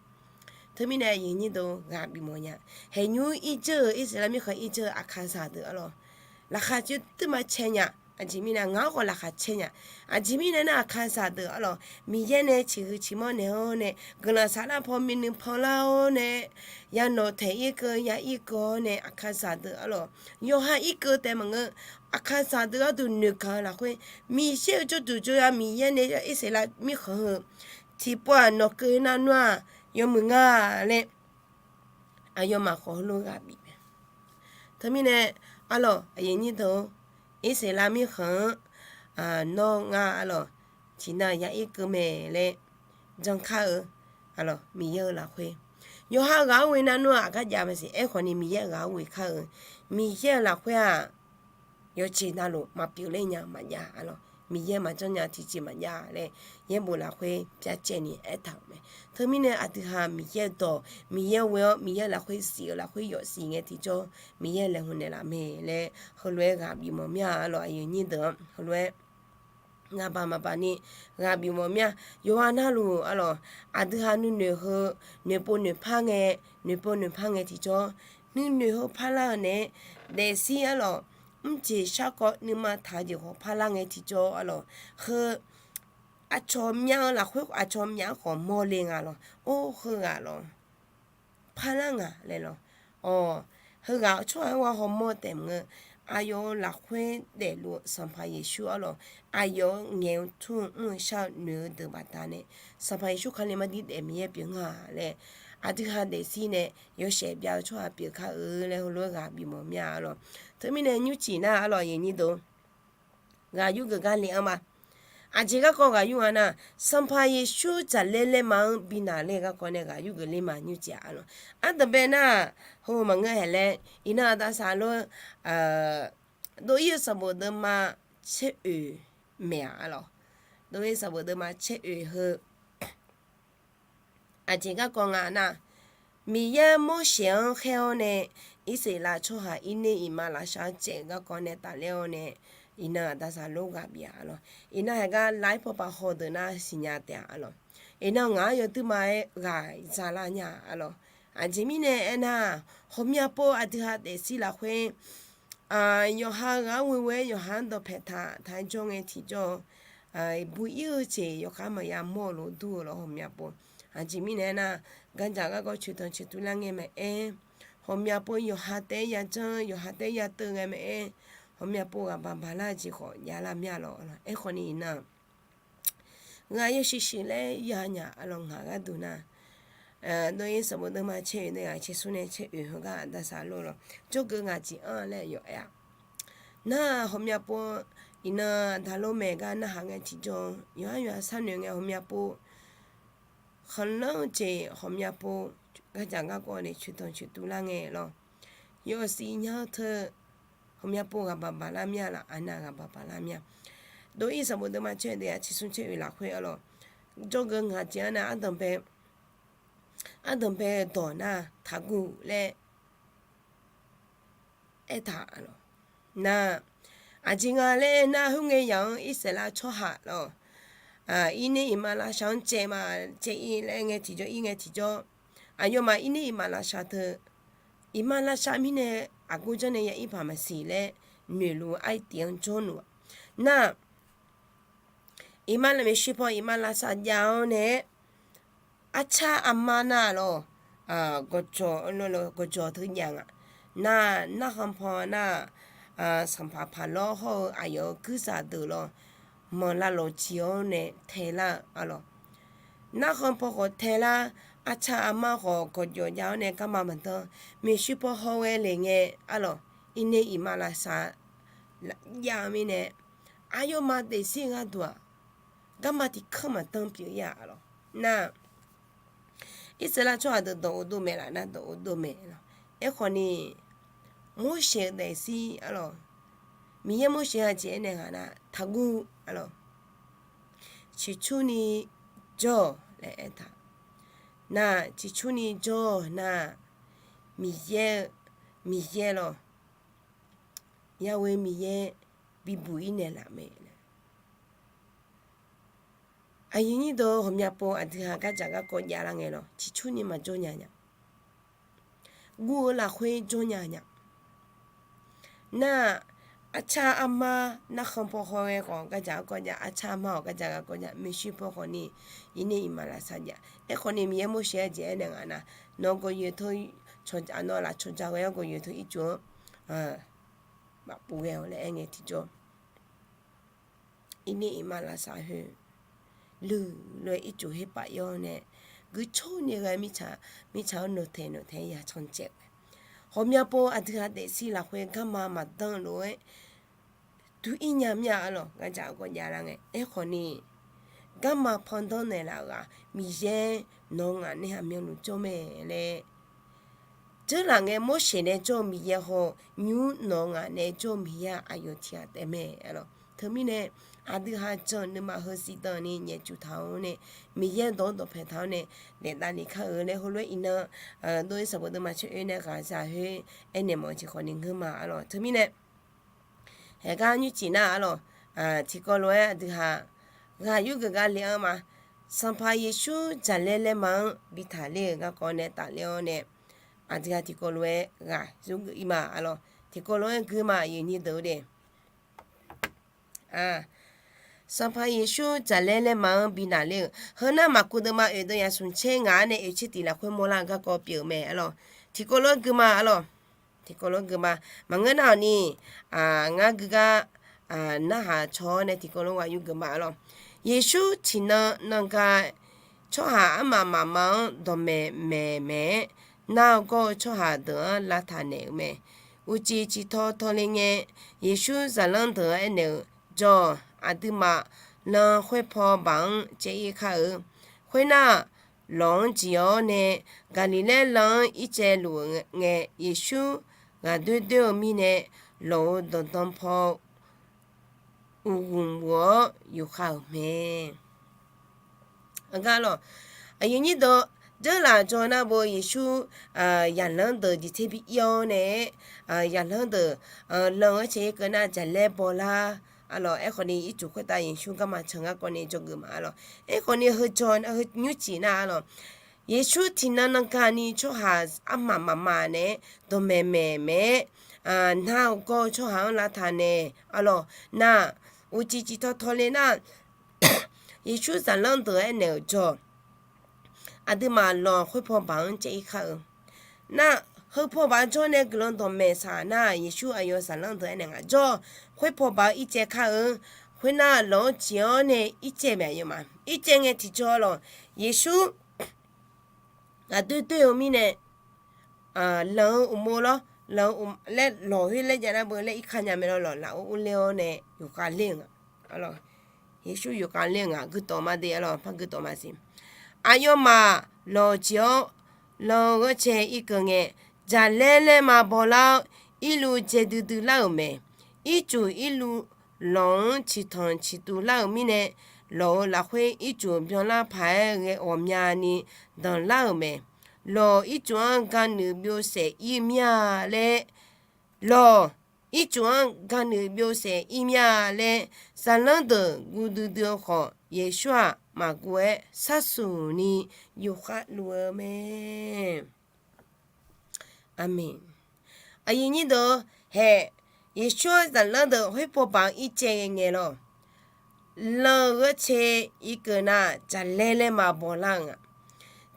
Teumirnae aqyuif nyir deuq ghaq bif mawf nya. Haeq nymr irdzeur-euq Irsaqleqlav mirkhanq irdzeur-eu aqkaqzaq deuq arlawq, laqkhaq caer duima cae nya. Aqjeq mirnae ngaq-anr khawf laqkhaq cae nya. Aqjeq mirnae nar aqkaqzaq deuq arlawq, Miqyaer nae ciqhuiq ciqmanr naeq-awr nae, guiqlanq saflar paw myavnuiv panlar-awr nae, yanawq taeq irkeuv ya irkeuv-awr nae aqkaqzaq deuq arlawq, yawqha irkeuv taef maqngeur. Aqkaqzaq deuq gharduq noeqgaq-eu lafkhoer, Miqyaer-euq jawrduq jawryar Miqyaer nae Irsaqleqlav mirkhanq heu tiqpov-aq nawq keuv nar nawr-aq yawmuiq nga laer, aqyawfmaf khawf heulof ghaq bif mae. Teumirnae arlawq, aqyuif nyir deuq-or, Irsaqleqlav mirkhanq-anr nawr ngar arlawq, tiqnan ya irkeuv mae laer janr kar-eu arlawq, Miqyaer-euq lafkhoer. Yawqha ghaq-anr ghoe nar nawr-aq aqgar jav maqsiq. Aerkhawfni Miqyaer ghaq-anr ghoe kar-eu, Miqyaer-euq lafkhoer-aq yawqjeq navluf maqpyeuf ler nya maqjav arlawq, Miqyaer maqjanr nya tiqjeq maqjav laer, yaerbof lafkhoer byacaevni aertaq-euq mae. Teumirnae aqdui ha Miqyaer dawq, Miqyaer ghoe-awr Miqyaer lafkhoer siq-eu lafkhoer yawf siq ngae tiqjawr, Miqyaer laeqhmq naeqlaf mae laer heulof-aer ghaq bif mawf mir-a arlawq, aqyuif nyir deuq-anr heulof-aer ngaq baq maqbaq ni ghaq bif mawf mir-a. Yawqha navluf arlawq, aqdui ha nuinoeq heu noeqpov noeqpar ngae, noeqpov noeqpar ngae tiqjawr, nuinoeq heu parlar-eu naeq-aer daefzir arlawq, mrjeq sharkawv nuima taq-eu jeq khawf parlar ngae tiqjawr arlawq, heu aqcawq myav-eu lafkhoer aqcawq myav-anr khawf mawrle nga lawq. Or, heughaq lawq, parlar nga laer lawq. Awq, heughaq tsawrhaq-anr ghawrmawr taef maqngeur. Aqyawf-euq lafkhoer daefluf-eu Sanqpaq Yeqsur arlawq, aqyawf-euq ngaeq-eu tur-eu mr-eu shar-eu noeq-eu deuq baqdanae, Sanqpaq Yeqsur Kali mardir daef Miqyaer pyeuf nga laer, aqdui ha daefzir nae yawshaef byav-eu tsawrhaq pyeuf kar-eu laer heulof-aer ghaq bif mawf mir-a arlawq. Teumirnae nymrcif nar arlawq, aqyuif nyir deuq-or, ghaq yurgeuf gar le-anr ma. Aqjeq garkawv ghaq yur nga nar, Sanqpaq Yeqsur jaqlaer laerma-anr bi naqler garkawv nae ghaq yurgeuf ler ma nymrcif-a arlawq. Ardanqbae nar, heu maqngeur haeq laer, iqnan aqdasaq lof-aer, dov-ir-eu sanqbof deuvma caer oeq maeq-a arlawq. Dov-ir sanqbof deuvma caer oeq heu aqjeq garkawv nga nar, Miqyaer Morseq-anr khaer-awr nae, Irsaqleqlav tsawrhaq irner iqmalavshav-anr caev-eu garkawv nae tafler-awr nae, iqnan aqdasaq lof ghaq bif-a arlawq. Iqnan haeq gar lav-ir pawpav haw deuq nar siqnya taef-a arlawq. Iqnan ngaq-anr yawduirma-aer ghaq zalar nya arlawq. Aqjeq mirnae aernar, ghawqmya pov aqdui ha daefzir lafkhoer yawqha ghaq-anr ghoe-aer yawqha-anr dawqpaeq taq taq-aer jawr ngae tiqjawr, bu ir-eu jeq yawkhav maqya mawr-eu lof dur-eu lawr ghawqmya pov. Aqjeq mirnae aernar, gardzaq garkawv coeqtanq coeqtuv lar ngae maqaer, ghawqmya pov yawqha taef-aer yajanr yawqha taef-aer yateuv ngae maqaer, ghawqmya pov ghaq baq baq lar-eu jeq khawf javlar mir-a lawr. Aerkhawfni iqnan ghaq yawshuif shuif laer yanya arlawq ngaq gharduq nar, dov-ir sanqbof deuvma caer oeq nae ghaq caer smr nae caer oeq heugar aqdasaq lof lawr, jawrgeuf ngaq jeq-anr laer yawf aer-a. Nar ghawqmya pov iqnan daqlof maeq gar narhaq ngae tiqjawr, yawqhar yawqha sharnoeq ngae ghawqmya pov khanqlanr-eu jeq ghawqmya pov gardzaq garkawv nae coeqtanq coeqtuv lar ngae lawr, yawshuif nya-eu teu ghawqmya pov ghaq baq baq lar mir-a laf, aqnav ghaq baq baq lar mir-a. Dov-ir sanqbof deuvma caer oeq deuq-aq caer smr caer oeq lafkhoer arlawq, jawrgeuf ngaq jeq-anr nae ardanqbae, ardanqbae dawq nar taqguv laer aertaq lawq. Nar, aqjeq nga laer aernar, khoerngae yaq-anr Irsaqleqlav tsawrhaq lawq, irner iqmalavshav-anr caev ma, caev ir laer ngae tiqjawr ir ngae tiqjawr, aqyawfmaf irner iqmalavshav teu, iqmalavshav mirnae aqgor janrnae ya ir paq maqsiq laer noeqluf-eu artiv-anr jawrluf-aq. Nar, iqmalavshav maeqshi paw iqmalavshav jav-awr nae-aer, arcar armar nar lawq, gawqjawq, gawqjawq teu jav nga. Nar, narkhan paw nar, sanqpaq paq lawr hawr-eu aqyawf-euq guirzaq deuq lawq, manqlav lawq jeq-awr nae taelar-eu arlawq. Narkhan paw khawf taelar, arcar armar khawf gawqjawq jav-awr nae garma maqdanr, maeqshi paw haw ghae le ngae arlawq, irner iqmalavshav jav-eu mirnae, aqyawfmaf daefzir gharduq-aq, garma tiqkanr maqdanr pyeuf ir-aq arlawq. Nar, Irsaqleqlav tsawrhaq deuq dawq ghofdov mae laf nar, dawq ghofdov mae lawq. Aerkhawf ni, Morseq-eu daefzir arlawq, Miqyaer Morseq-anr aqjeq aernaeq nga nar, taqguv arlawq, ciqcurni jawr-awq laer aertaq. Nar, ciqcurni jawr-awq nar, Miqyaer-eu, Miqyaer lawq, Yahweh Miqyaer bibuq ir naeqlaf mae. Aqyuif nyir deuq, ghawqmya pov aqdui ha gardzaq garkawv javlar ngae lawq, ciqcurni maqjawr nya nya. Guv-eu lafkhoer jawr nya nya. Nar, arcar armar narkhan paw haw ghae khawf gardzaq garkawv jav, arcar armar-awq gardzaq garkawv jav, maeqshi paw khawf ni irner iqmalavshav jav. Aerkhawf ni Miqyaer Morseq-anr aqjeq aernaeq nga nar, nawq-eu gawqyoeq teu, nawq-eu lafcawq ja ghae-awr gawqyoeq teu ircuf-anr maqpov ghae-awq laer aer ngae tiqjawr, irner iqmalavshav khoer luiq lof-aer ircuf khoer paf ir-awr nae, guiqcawr ni ghae mirtsaq, mirtsaq-anr noeqtaeq noeqtaeq-aer ya cancaev-eu mae. Ghawqmya pov aqdui ha daefzir lafkhoer garma maqdanr lof-aer dur ir nya mir-a arlawq, gardzaq garkawv javlar ngae. Aerkhawf ni, garma pandanr naeqlaf-euq-aq, Miqyaer nawq-eu ngaq nae aqmyanluf jawr mae laer, dzeurlaf ngae Morseq nae jawr-eu Miqyaer haw, nymr nawq-eu ngaq nae jawr-eu Miqyaer-aq, aqyawf tiq ghaq taef mae arlawq. Teumirnae, aqdui ha jan nuima heu siqdanq ni nyaefcuf taq-awr nae, Miqyaer dawq-anr dawqpae taq-awr nae, daef davni kar-eu laer heulof-aer iqnan, dov-ir sanqbof deuvma tsoer oe nae ghaqzaq khoer aernaeq mawf-eu jeq khawf ni ngeur ma arlawq. Teumirnae, haeqgar nymrcif nar arlawq, tiqkawv lof-aer aqdui ha ghaq yurgeuf gar le-anr ma. Sanqpaq Yeqsur jaqlaer laerma-anr bi taqler-euq garkawv nae tafler-awr nae, aqdui ha tiqkawv lof-aer ghaq yurgeuf ir ma arlawq. Tiqkawv lof-aer gui ma, aqyuif nyir deuq-eu de. Sanqpaq Yeqsur jaqlaer laerma-anr bi naqler-euq, heu nar Maqkuv deuvma oeq deuv yasmq tser ngaq-anr nae oeq tser tiq lafkhoer mawrlar-eu garkawv pyeuf-eu mae arlawq. Tiqkawv lof-aer gui ma arlawq. Tiqkawv lof-aer gui ma. Maqngeur nar-awq ni, ngar gui gar narhaq caw-awr nae tiqkawv lof-aer ghaq yurgeuf ma arlawq. Yeqsur tiqnan nan ga tsawrhaq armaf mafma-anr dawqmaeq maeq maeq-aer, nar-eu gawr-eu tsawrhaq deuq-anr lavtaq naeq-euq mae. Uqcif ciqtaw tawle ngae, Yeqsur zaqlanr deuq-anr aernaeq-euq, Jawr-awq. Aqduimaf lan khoerpaw baq-anr caev ir kar-eu. Khoernar, lawq-anr jeq-awr nae Gaqliqlaer lan-anr ircaev luf-eu ngae, Yeqsur ghaqdoer doer-eu mirnae, lawq-euq danqdan paw uqghmq ghof-awr yufkhav-euq mae. Aqgar lawq, aqyuif nyir deuq, dzeurlaf jawr nar bo Yeqsur zaqlanr deuq jeq tser bi ir-awr nae, zaqlanr deuq lan-anr caev ir keuv nar jaqlaer bawlar arlawq. Aerkhawf ni ircuf khoertav Yeqsur garma can garkawv nae dzawgeuf ma arlawq. Aerkhawf ni heu jawr heu nymrcif nar arlawq, Yeqsur tiqnan nan gani tsawrhaq armaf mafma naeq-aer dawqmaeq maeq maeq-aer, nar-eu gawr-eu tsawrhaq-anr lavtaq naeq arlawq. Nar, uqcif ciqtaw tawle nar, Yeqsur zaqlanr deuq aernaeq-euq, Jawr-awq. Aqduimaf lawq khoerpaw baq-anr caev ir kar-eu. Nar, heu paw baq jawr nae guiqlanq dawqmaeq saq nar, Yeqsur aqyawf zaqlanr deuq aernaeq nga, Jawr-awq. Khoerpaw baq-anr ircaev kar-eu. Khoernar, lawq-anr jeq-awr nae ircaev maeq aqyawfmaf. Ircaev ngae tiqjawr lawq, Yeqsur ghaqdoer doer-eu mirnae, lan-eu uqmov lawr, lan-eu laer lawq khoer laer jav nar beu laer irkar nya mae lawr, lawq lafov urler-awr nae yufkhav ler-eu nga. Yeqsur yufkhav ler-eu nga, guitawf ma de arlawq, par guitawf ma siq. Aqyawfmaf lawq jeq-awr lan-eu ghanrcae irkeuv ngae, jaqlaer laerma bawlar-awr, irluv dzae duidui lar-euq mae. Ircuf irluv lawq-anr ciqtanq ciqtuv lar-euq mirnae, lawq-euq lafkhoer ircuf byanlar paq-aer ghae ghawqmyani danqlar-euq mae. Lawq ircuf-anr ganuif byovsaef ir mir-a laer, lawq ircuf-anr ganuif byovsaef ir mir-a laer, zaqlanr deuq guv duidui-eu khawf, Yeqsur-aq maqguv-aer sharsuq ni yufkhav luf-eu mae. Aqmeq. Aqyuif nyir deuq-eu haeq, Yeqsur-anr zaqlanr deuq khoer pov baq-anr ircaev ghae ngae lawq. Lanq-eu gheurtser irkeuv nar, jaqlaer laer maqbaw lar-eu nga.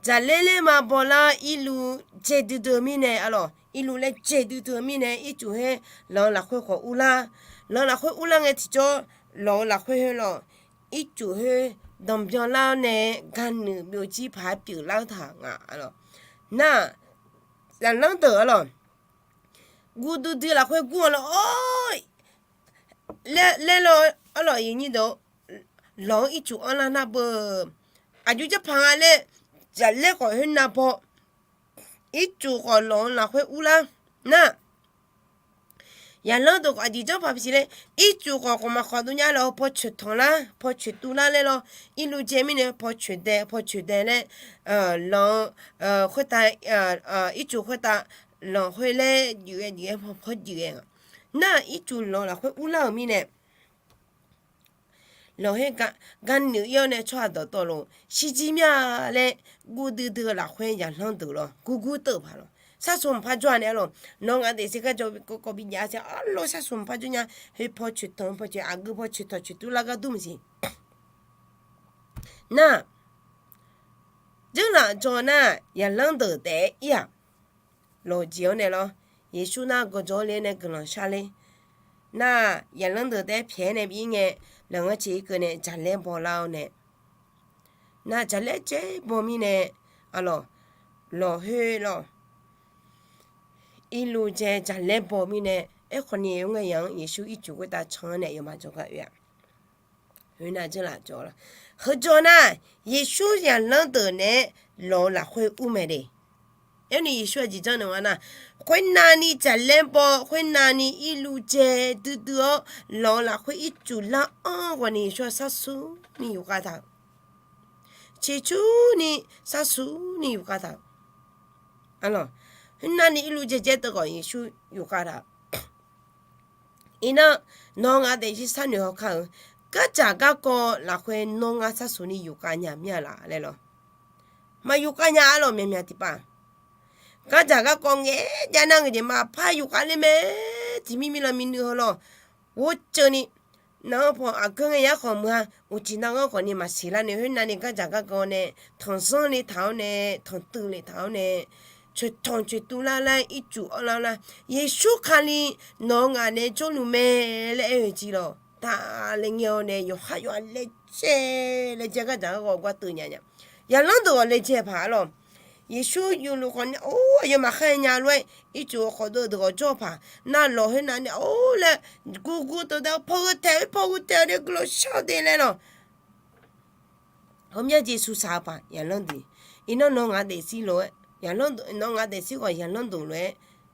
Jaqlaer laer maqbaw lar, irluv dzae duidui-eu mirnae arlawq, irluv laer dzae duidui-eu mirnae, ircuf khoer lanq-eu lafkhoer khawf urlar. Lanq-eu lafkhoer urlar ngae tiqjawr, lawq-eu lafkhoer khoer lawq, ircuf khoer danqbyan lar-awr nae, ganuif byovjir paq-aer pyeuflar-eu taq nga arlawq. Nar, zaqlanr deuq arlawq, guv duidui lafkhoer gur-awr lawq-awr laer lawq arlawq, aqyuif nyir deuq-eu lawq-anr ircuf anrlar nar beu, aqjox janrpaq nga laer, jaqlaer khawf khoernav baw, ircuf khawf lanq-eu lafkhoer urlar nar, zaqlanr deuq khawf aqjeq janrpaq pisiq laer, ircuf khawf khawf maqkhawf dov nya lawq, paw coeq tanq lar, paw coeq tuv lar laer lawr, irluv dzae mirnae paw coeq dae, paw coeq dae laer, lanq-eu khoertav, ircuf khoertav lanq khoer laer juif ghae juif ghae paw juif ghae nga. Nar ircuf lanq lafkhoer urlar-euq mirnae, lanq khoer ganuif ir-awr nae tsawrhaq dawqtawvluf shirjir mir-a laer, guv duidui-eu lafkhoer zaqlanr deuq lawq, gurgur teuv paq lawq. Sharsuq maqpar jawr-a nae arlawq, nawq ngaq daefzir garjav kawv bi jav-a siq arlawq, sharsuq maqpar jawr nya. Khoer paw coeq tanq paw coeq, aqgeu paw coeq tanq coeq tuv lar gar dur maqsiq. Nar, dzeurlaf jawr nar, zaqlanr deuq taef-aer ir-aq, lawq jeq-awr nae lawr, Yeqsur nar gawqjawq-awr le-aer nae guiqlanq shar ler. Nar, zaqlanr deuq taef-aer pyaeq-aer nae bi ir ngae, lanq-anr ciq irkeuv nae jaqlaer baw lar-awr nae, nar jaqlaer dzae baw mirnae, arlawq, lawq khoer lawq, irluv dzae jaqlaer baw mirnae, aerkhawf ni ngae yaq-anr Yeqsur ircuf khoertav can-anr nae aqyawfmaf jawrgar oe-aq, khoernar dzeurlaf jawr lawq. Heujawr nar, Yeqsur zaqlanr deuq naeq-aer lawq-eu lafkhoer ur mae de. Aerni Yeqsur aqjeq janr naeq-a nar, khoernavni jaqlaer baw, khoernavni irluv dzae duidui-awr, lawq-eu lafkhoer ircuf lar-anr ghawqni Yeqsur-aq sharsuq ni yufkhav taq-euq, ciqcurni sharsuq ni yufkhav taq-euq. Arlawq, khoernavni irluv dzae dzae teughawq Yeqsur yufkhav taq-euq. Iqnan, nawr ngaq daefzir sharnoeq hawkar-eu, gardzaq garkawv lafkhoer nawr ngar sharsuq ni yufkhav nya mir-a laf laer lawr. Maqyufkhav nya arlawq, myaqmyaq tiqpav. Gardzaq garkawv ngaeq-aer jav nar, ngeujeq maqpar yufkhav ler mae. Tiqmir mirlanq minuiv heu lawq, ghovceuv ni, nar-anr paw aqgeu ngae yar khawf muiq-a, uqcif nav-anr khawf ni maqsiq lar nae, khoernavni gardzaq garkawv nae, tanqzanr le taq-awr nae, tanqtuiv le taq-awr nae, coeqtanq coeqtuv lar laer, ircuf anrlar lar, Yeqsur Kali nawq-eu ngaq nae jawrluf mae laer aer-eu jeq lawq. Taq laer ngae-awr nae, yawqhar yawqha laejae laejae gardzaq garkawv gar teuv nya nya. Zaqlanr deuq-awq laejae paq arlawq. Yeqsur yufluf khawf nae or aqyawfmaf khaer nya lof-aer, ircuf-eu khawf deuv deuq ghawq jawr paq nar, lawq khoernav nae or laer gurgur teuv dav paw heu taeq-eu paw heu taeq-eu nae guiqlanq shar-eu de laer lawq. Hawmya jeq suqsaq-eu paq zaqlanr deuq. Iqnan nawr ngaq daefzir lof-aer, nawr ngaq daefzir khawf zaqlanr deuq lof-aer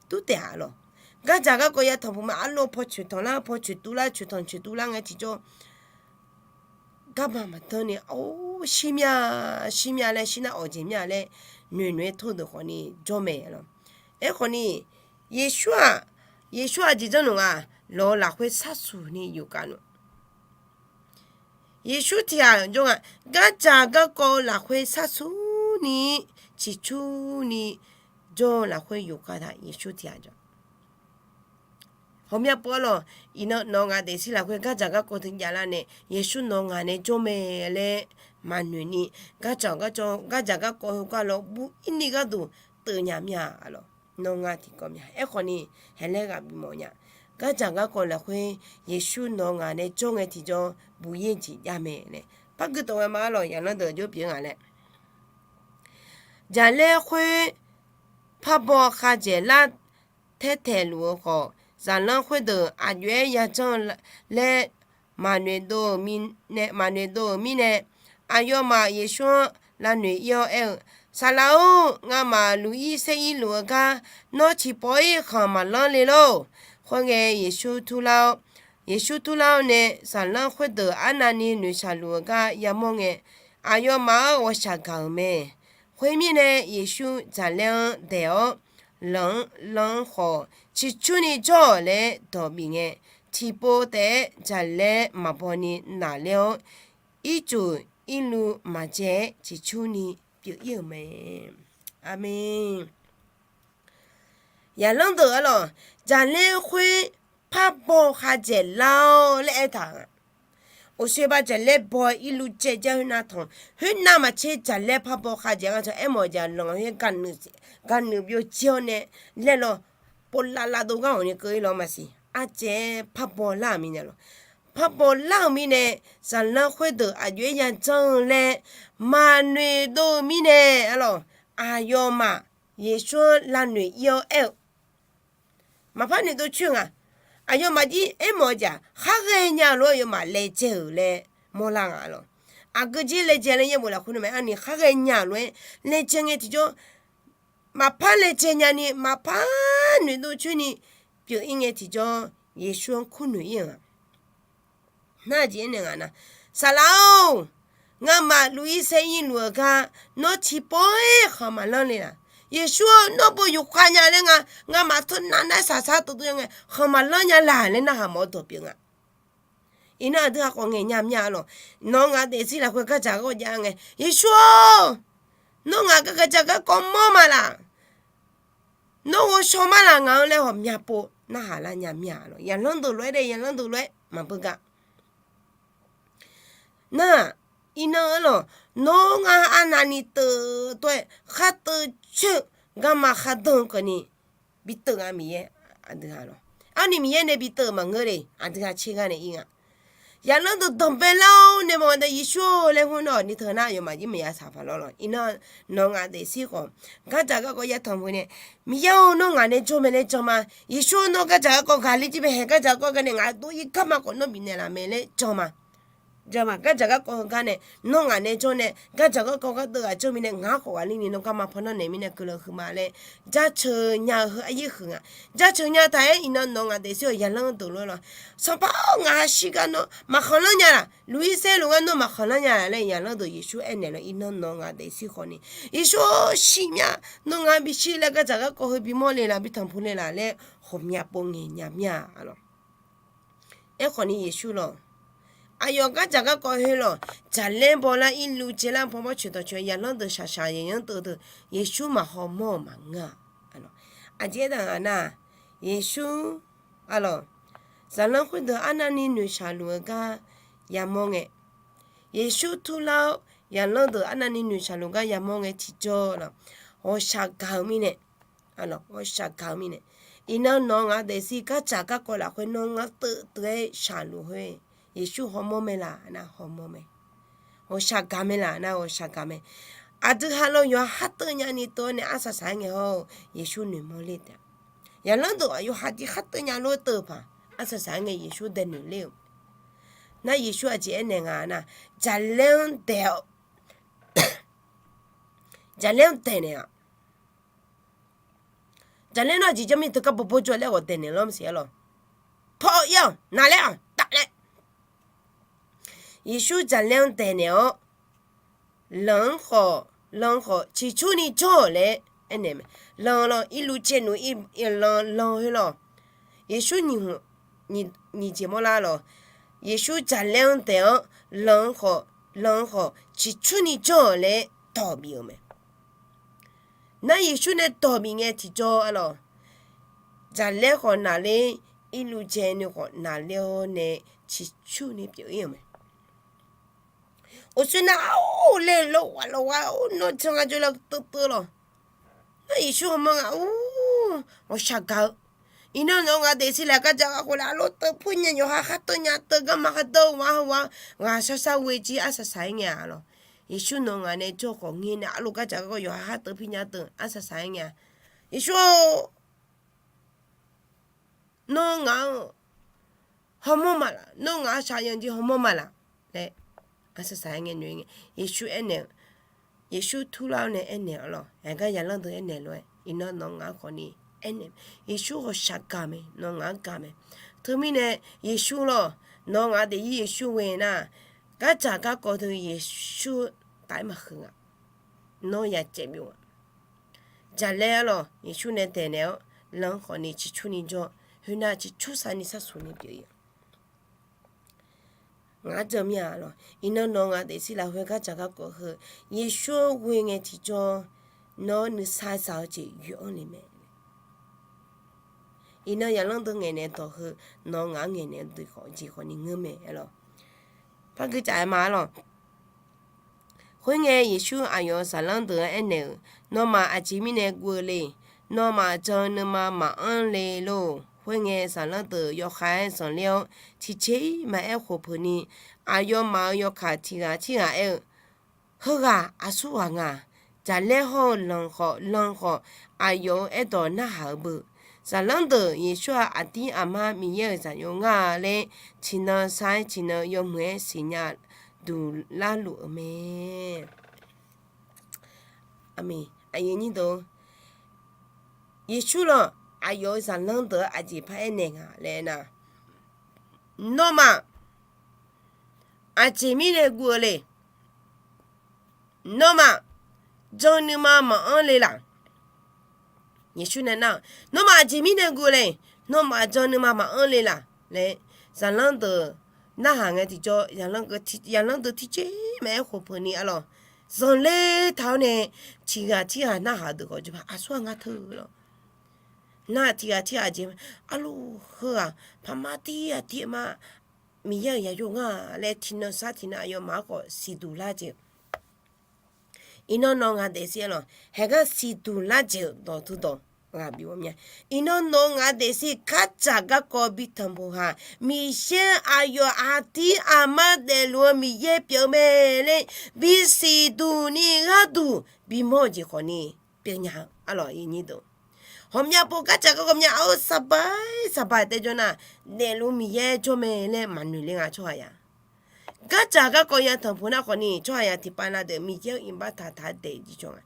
dur taef-a lawq. Gardzaq garkawv ya tanqpuq ma arlawr, paw coeqtanq lar, paw coeqtuv lar, coeqtanq coeqtuv lar ngae tiqjawr garma maqdanr ni or shir mir-a, shir mir-a laer, shir nar awq jeq mir-a laer, noeqnoeq-aer tov deuq khawf ni jawr mae lawq. Aerkhawf ni, Yeqsur-aq, Yeqsur-aq jeq janr nmq nga, lawq-eu lafkhoer sharsuq ni yufkhav nmq. Yeqsur tiq ghaq jawr nga, gardzaq garkawv-eu lafkhoer sharsuq ni, ciqcurni jawr-eu lafkhoer yufkhav taq Yeqsur tiq ghaq jawr. Hawmya pov arlawq, iqnan nawq ngaq daefzir lafkhoer gardzaq garkawv teujav lar nae, Yeqsur nawq ngaq nae jawr mae laer maqnoeq ni, gardzaq garkawv, gardzaq garkawv heugar lawr bur ir ni gharduq teuv nya mir-a lawq. Nawr ngar tiqkawv mya. Aerkhawf ni, haeq laer ghaq bimawf nya. Gardzaq garkawv lafkhoer Yeqsur nawq ngaq nae jawr ngae tiqjawr buq ir-eu jeq jav mae laer par gui tawq ghae ma arlawq, zaqlanr deuq jawr pyeuf nga laer. Jaqlaer khoer parbaw khavdzaeq lar taertaeq luf-eu khawf, zaqlanr khoerdeuq aqjox-aer yajanr laer maqnoeq dov-euq mirnae, aqyawfmaf Yeqsur-anr lavnoeq ir-awr aer-eu, Saqlaq-or, ngamaf luq ir saer ir luf-eu gar nawr ciqpawf-ir khanq maqlanr le lor. Khoerngae Yeqsur turlar-awr, Yeqsur turlar-awr nae zaqlanr khoerdeuq arnavni noeqshaq luf-eu gar yamawr ngae, aqyawfmaf-anr ghawqshaq gaq-euq mae. Khoermirnae, Yeqsur jaqlaer-anr daeq-awr, lanq-anr lanq-anr khawf, ciqcurni jawr-awq laer dawq bif ngae, tiqpov taef-aer jaqlaer maqbaw ni naqler-awr, ircuf irluv maqjae-aer ciqcurni pyeuf-ir-euq mae. Aqmeq. Yaqlanr deuq arlawq, jaqlaer khoer parbaw khavdzaeq lar-awr laer aertaq-euq. Uqshoe ba jaqlaer baw irluv caev jar khoernav tanq, khoernav maqtser jaqlaer parbaw khavdzaeq nga taq aermawf-eu jeq lanq khoer gaqnuif byovjir-awr nae laer lawr, povlavlav dov gar ghawqni keuv-ir lawr maqsiq. Ardzaeq-aer parbaw lar-euq mirnae lawr, parbaw lar-euq mirnae, zaqlanr khoerdeuq aqjox-aer yajanr-eu laer maqnoeqdov-eu mirnae arlawq, aqyawfmaf Yeqsur-anr lavnoeq ir-awr aer-eu, maqpar noeqdov coer nga. Aqyawfmaf jir aermawf-eu jeq khar ghaenya-eu lof-aer aqyawfmaf laejae-euq laer mawrlar nga lawq. Aqgeu jir laejae laer yaerbof lafkhoer nae mae, arni khar ghaenya-euq lof-aer laejae ngae tiqjawr, maqpar laejae nyani maqpar noeqdov coer ni pyeuf-ir ngae tiqjawr, Yeqsur-anr kurnoeq ir-euq nga. Nar aqjeq aernaeq nga nar, Saqlaq-or, ngamaf luf-ir saer-ir luf-eu gar nawr tiqpov-aer khanq maqlanr le laq? Yeqsur-or, nawr beu yufkhav nya laer nga, ngamaf teunav nar-aer saqsaq teuv teuv-aer ngae khanq maqlanr nya laq laer narhaq mawf-eu dawq pyeuf nga. Iqnan aqdui haqkhawf ngaeq nya mya lawq. Nawq-eu ngaq daefzir lafkhoer gardzaq garkawv jav ngae, Yeqsur-or, nawr ngaq gardzaq garkawv mawr ma laq? Nawr ghovshaw ma laq ngaq-anr laer hawq myavpov narhaq lar nya mya lawq. Yaqlanr deuq lof-aer dae, yaqlanr deuq lof-aer maqbeugar. Nar, iqnan-anr lawq, nawr ngar arnavni teuv tov-aer khar teuv coer-eu garma khar danr-eu keuvni bi teuv nga Miqyaer. Aqdui ha lawq, arni Miqyaer nae bi teuv-eu maqngeur le, aqdui ha tser gar nae ir nga. Yaqlanr deuq danqbae lar-awr nae mawf-eu dae Yeqsur-or laer hmr nawr ni teu nar aqyawfmaf jir maqya saq paq lawr lawq. Iqnan nawq-eu ngaq daefzir khawf, gardzaq garkawv ya tanqpuq nae, Miqyaer-or, nawr ngaq nae jawr mae laer jan ma. Yeqsur-or, nawr gardzaq garkawv ghaqler jir bae haeq gardzaq garkawv gar nae ngaq dov-ir garma khawf nawr bifnaeq laf mae laer jan ma. Jan ma, gardzaq garkawv heugar nae nawr ngaq nae jawr nae gardzaq garkawv gharduv ghaq jawr mirnae ngaq-anr khawf ghaqler ni nawr garma paw nawr naeq mirnae keuvle heu ma laer jaceuq nya-eu heu aryaer huiq nga. Jaceuq nya taq-aer iqnan nawq-eu ngaq daefzir-awq yaqlanr deuq lof-aer lawq, Sanqpaq-or, ngaq ha shir gar nawr maqkhanqlanr nya laq? Luf-ir saer luf gar nawr maqkhanqlanr nya laq laer yaqlanr deuq Yeqsur aernaeq lawq. Iqnan nawq-eu ngaq daefzir khawf ni, Yeqsur-or, shir mya, nawr ngar bishir laer gardzaq garkawv heu bimawr le laq, bi tanqpuq le laq laer ghawqmya pov ngaeq nya mya lawq. Aerkhawf ni Yeqsur lawq, aqyawf gardzaq garkawv heu lawq, jaqlaer bawlar irluv caelar paw mawr coeqdawq coeq yaqlanr deuq shaqshaq yaqyanr teuv deuq Yeqsur maqhaw mawr-euq maqngeur-a. Aqjeq aertaq nga nar, Yeqsur, arlawq, zaqlanr khoerdeuq arnavni noeqshaq luf-eu gar yamawr ngae, Yeqsur turlar-awr yaqlanr deuq arnavni noeqshaq luf gar yamawr ngae tiqjawr lawq, ghawqshaq gaq-eu mirnae, arlawq, ghawqshaq gaq-eu mirnae, iqnan nawq-eu ngaq daefzir gardzaq garkawv lafkhoer nawr ngar teuv teuv-aer shaqluf khoer, Yeqsur hawmawr mae laq nar hawmawr mae. Ghawqshaq gaq mae laq nar ghawqshaq gaq mae. Aqdui ha lawr yawqha kharteuv nyani teuv-awr nae arsaq saq-aer ngae hawr-eu Yeqsur noeqmawr ler taef-a. Yaqlanr deuq aqyawf ha jir kharteuv nya lof-aer teuv paq arsaq saq-aer ngae Yeqsur dae noeq ler-euq. Nar Yeqsur aqjeq aernaeq nga nar, jaqlaer-anr daeq-awq. Jaqlaer-anr daeq naeq-awq. Jaqlaer nawr aqjeq janr mir teugar bawbawr jawr laer ghawq daeq naeq lawr maqsiq-a lawq. Paw ir-awq, naqlaer-awq, taflaer. Yeqsur jaqlaer-anr daeq naeq-awr, lanq-anr khawf, lanq-anr khawf ciqcurni jawr-awq laer aernaeq mae. Lanq lawq, irluv caev nuf, lanq, lanq khoer lawq. Yeqsur nyiq hmq, nyiq jeq mawrlar lawq. Yeqsur jaqlaer-anr daeq-awr, lanq-anr khawf, lanq-anr khawf ciqcurni jawr-awq laer dawq bif-euq mae. Nar Yeqsur nae dawq bif ngae tiqjawr arlawq, jaqlaer khawf naqler, irluv caev nui khawf naqler-awr nae ciqcurni pyeuf-ir-euq mae. Uqshoe nar arlawq laer lawrghaq lawrghaq-awr nawr jan nga jawr laer teuv teuv lawq. Nar Yeqsur hawmawr nga-or, ghawqshaq gaq-eu. Iqnan nawq-eu ngaq daefzir laer gardzaq garkawv laer arlawr teuv pur nya yawqha kharteuv nya teuv garma khardanr-eu wa heu wa ghaq shar shar ghoe jir arsaq saq-aer ngae-a lawq. Yeqsur nawq-eu ngaq nae jawr khawf ngae nae arlawr gardzaq garkawv yawqha kharteuv pir nya teuv arsaq saq-aer ngae-a. Yeqsur-or, nawr ngaq-anr hawmawr ma laq? Nawr ngaq-anr shaqyan jir hawmawr ma laq? Laer arsaq saq-aer ngae noeq ngae, Yeqsur aernaeq-eu, Yeqsur turlar-awr nae aernaeq-awr lawq, aqgar yaqlanr deuq aernaeq lof-aer iqnan nawq-eu ngaq-anr khawf ni aernaeq, Yeqsur ghawqshaq gaq mae, nawq-eu ngaq-anr gaq mae. Teumirnae Yeqsur lawr, nawq-eu ngaq daefzir Yeqsur ghoe nar, gardzaq garkawv teu Yeqsur taf-aer maqhuiq nga. Nawr ya caev byov-a. Jaqlaer arlawq, Yeqsur nae daeqnaeq-awr lanr khawfni ciqcurni jawr, khoernar ciqcur saqni sarsuq ni pyeuf-ir-a. Ngaq-anr jan mir-a lawq. Iqnan nawq-eu ngaq daefzir lafkhoer gardzaq garkawv heu Yeqsur-anr ghoe ngae tiqjawr, nawr nuisar za-eu jeq yoeq-anr le mae. Iqnan zaqlanr deuq ngaeqnaeq dawq heu, nawq-eu ngaq-anr ngaeqnaeq-eu jeq khawfni ngeur mae arlawq. Par gui caf-aer ma arlawq. Khoerngae Yeqsur aqyawf-euq zaqlanr deuq-anr aernaeq-euq, Nawmaf aqjeq mirnae guv-eu le. Nawmaf jan-eu nuima maqanr le lor. Khoerngae zaqlanr deuq yawkhav-aer zanqler-awr, tiqjeq-ir maqaer khof peuq ni, aqyawfmaf-euq yawkaq tiq ghaq tirghaq aer-eu, Heughaq aqsur ghaq nga. Jaqlaer hawr-eu lanq khawf lanq khawf, aqyawf-euq aerdawq narhaq-eu beu. Zaqlanr deuq Yeqsur-aq, aqdir aqmar Miqyaer-euq Zaqyo ngar laer, tiqnan sar-aer tiqnan yawmuiq-aer siqnya duq larluf-eu mae. Aqmeq. Aqyuif aqnyir deuq-or, Yeqsur lawr, aqyawf-euq zaqlanr deuq-anr aqjeq par aernaeq nga laer nar, Nawmaf aqjeq mirnae guv-eu le. Nawmaf jan nuima maqanr le laq. Yeqsur nae nar-aq, Nawmaf aqjeq mirnae guv le. Nawmaf jan nuima maqanr le laq laer, zaqlanr deuq narhaq ngae tiqjawr, zaqlanr deuq tiqjeq maqaer khof peuq ni arlawq, zanqler taq-awr nae, tiq ghaq tirghaq narhaq deuq khawf jeq ma aqsur ghaq nga teu lawq. Nar tiq ghaq tirghaq jeq ma, arluf heughaq paqmar tir aqdir aqmar Miqyaer-euq Zaqyo ngar laer tiqnan sar tiqnan aqyawfmaf-anr khawf siqduq lar jeq-eu Iqnan nawq-eu ngaq daefzir arlawq, haeqgar siqduq lar jeq-euq dawq teudawq ghaq bif mawf mya. Iqnan nawq-eu ngaq daefzir gardzaq garkawv bi tanqpuq haq, Miqyaer aqyawf aqdir aqmar daefluf-eu Miqyaer pyeuf-eu mae laer bisiq duq ni gharduq bimawr-eu jeq khawfni pyeufnya-eu arlawq. Hawqmya pov gardzaq garkawv mya-eu saqbaq saqbaq taef jawr nar, daefluf Miqyaer jawr mae laer maqnoeq ler nga tsawrhaq ya. Gardzaq garkawv ya tanqpuq nar khawfni tsawrhaq ya tiqpav na deuq Miqyaer-anr iqbax taqtaq daef jir jawr nga.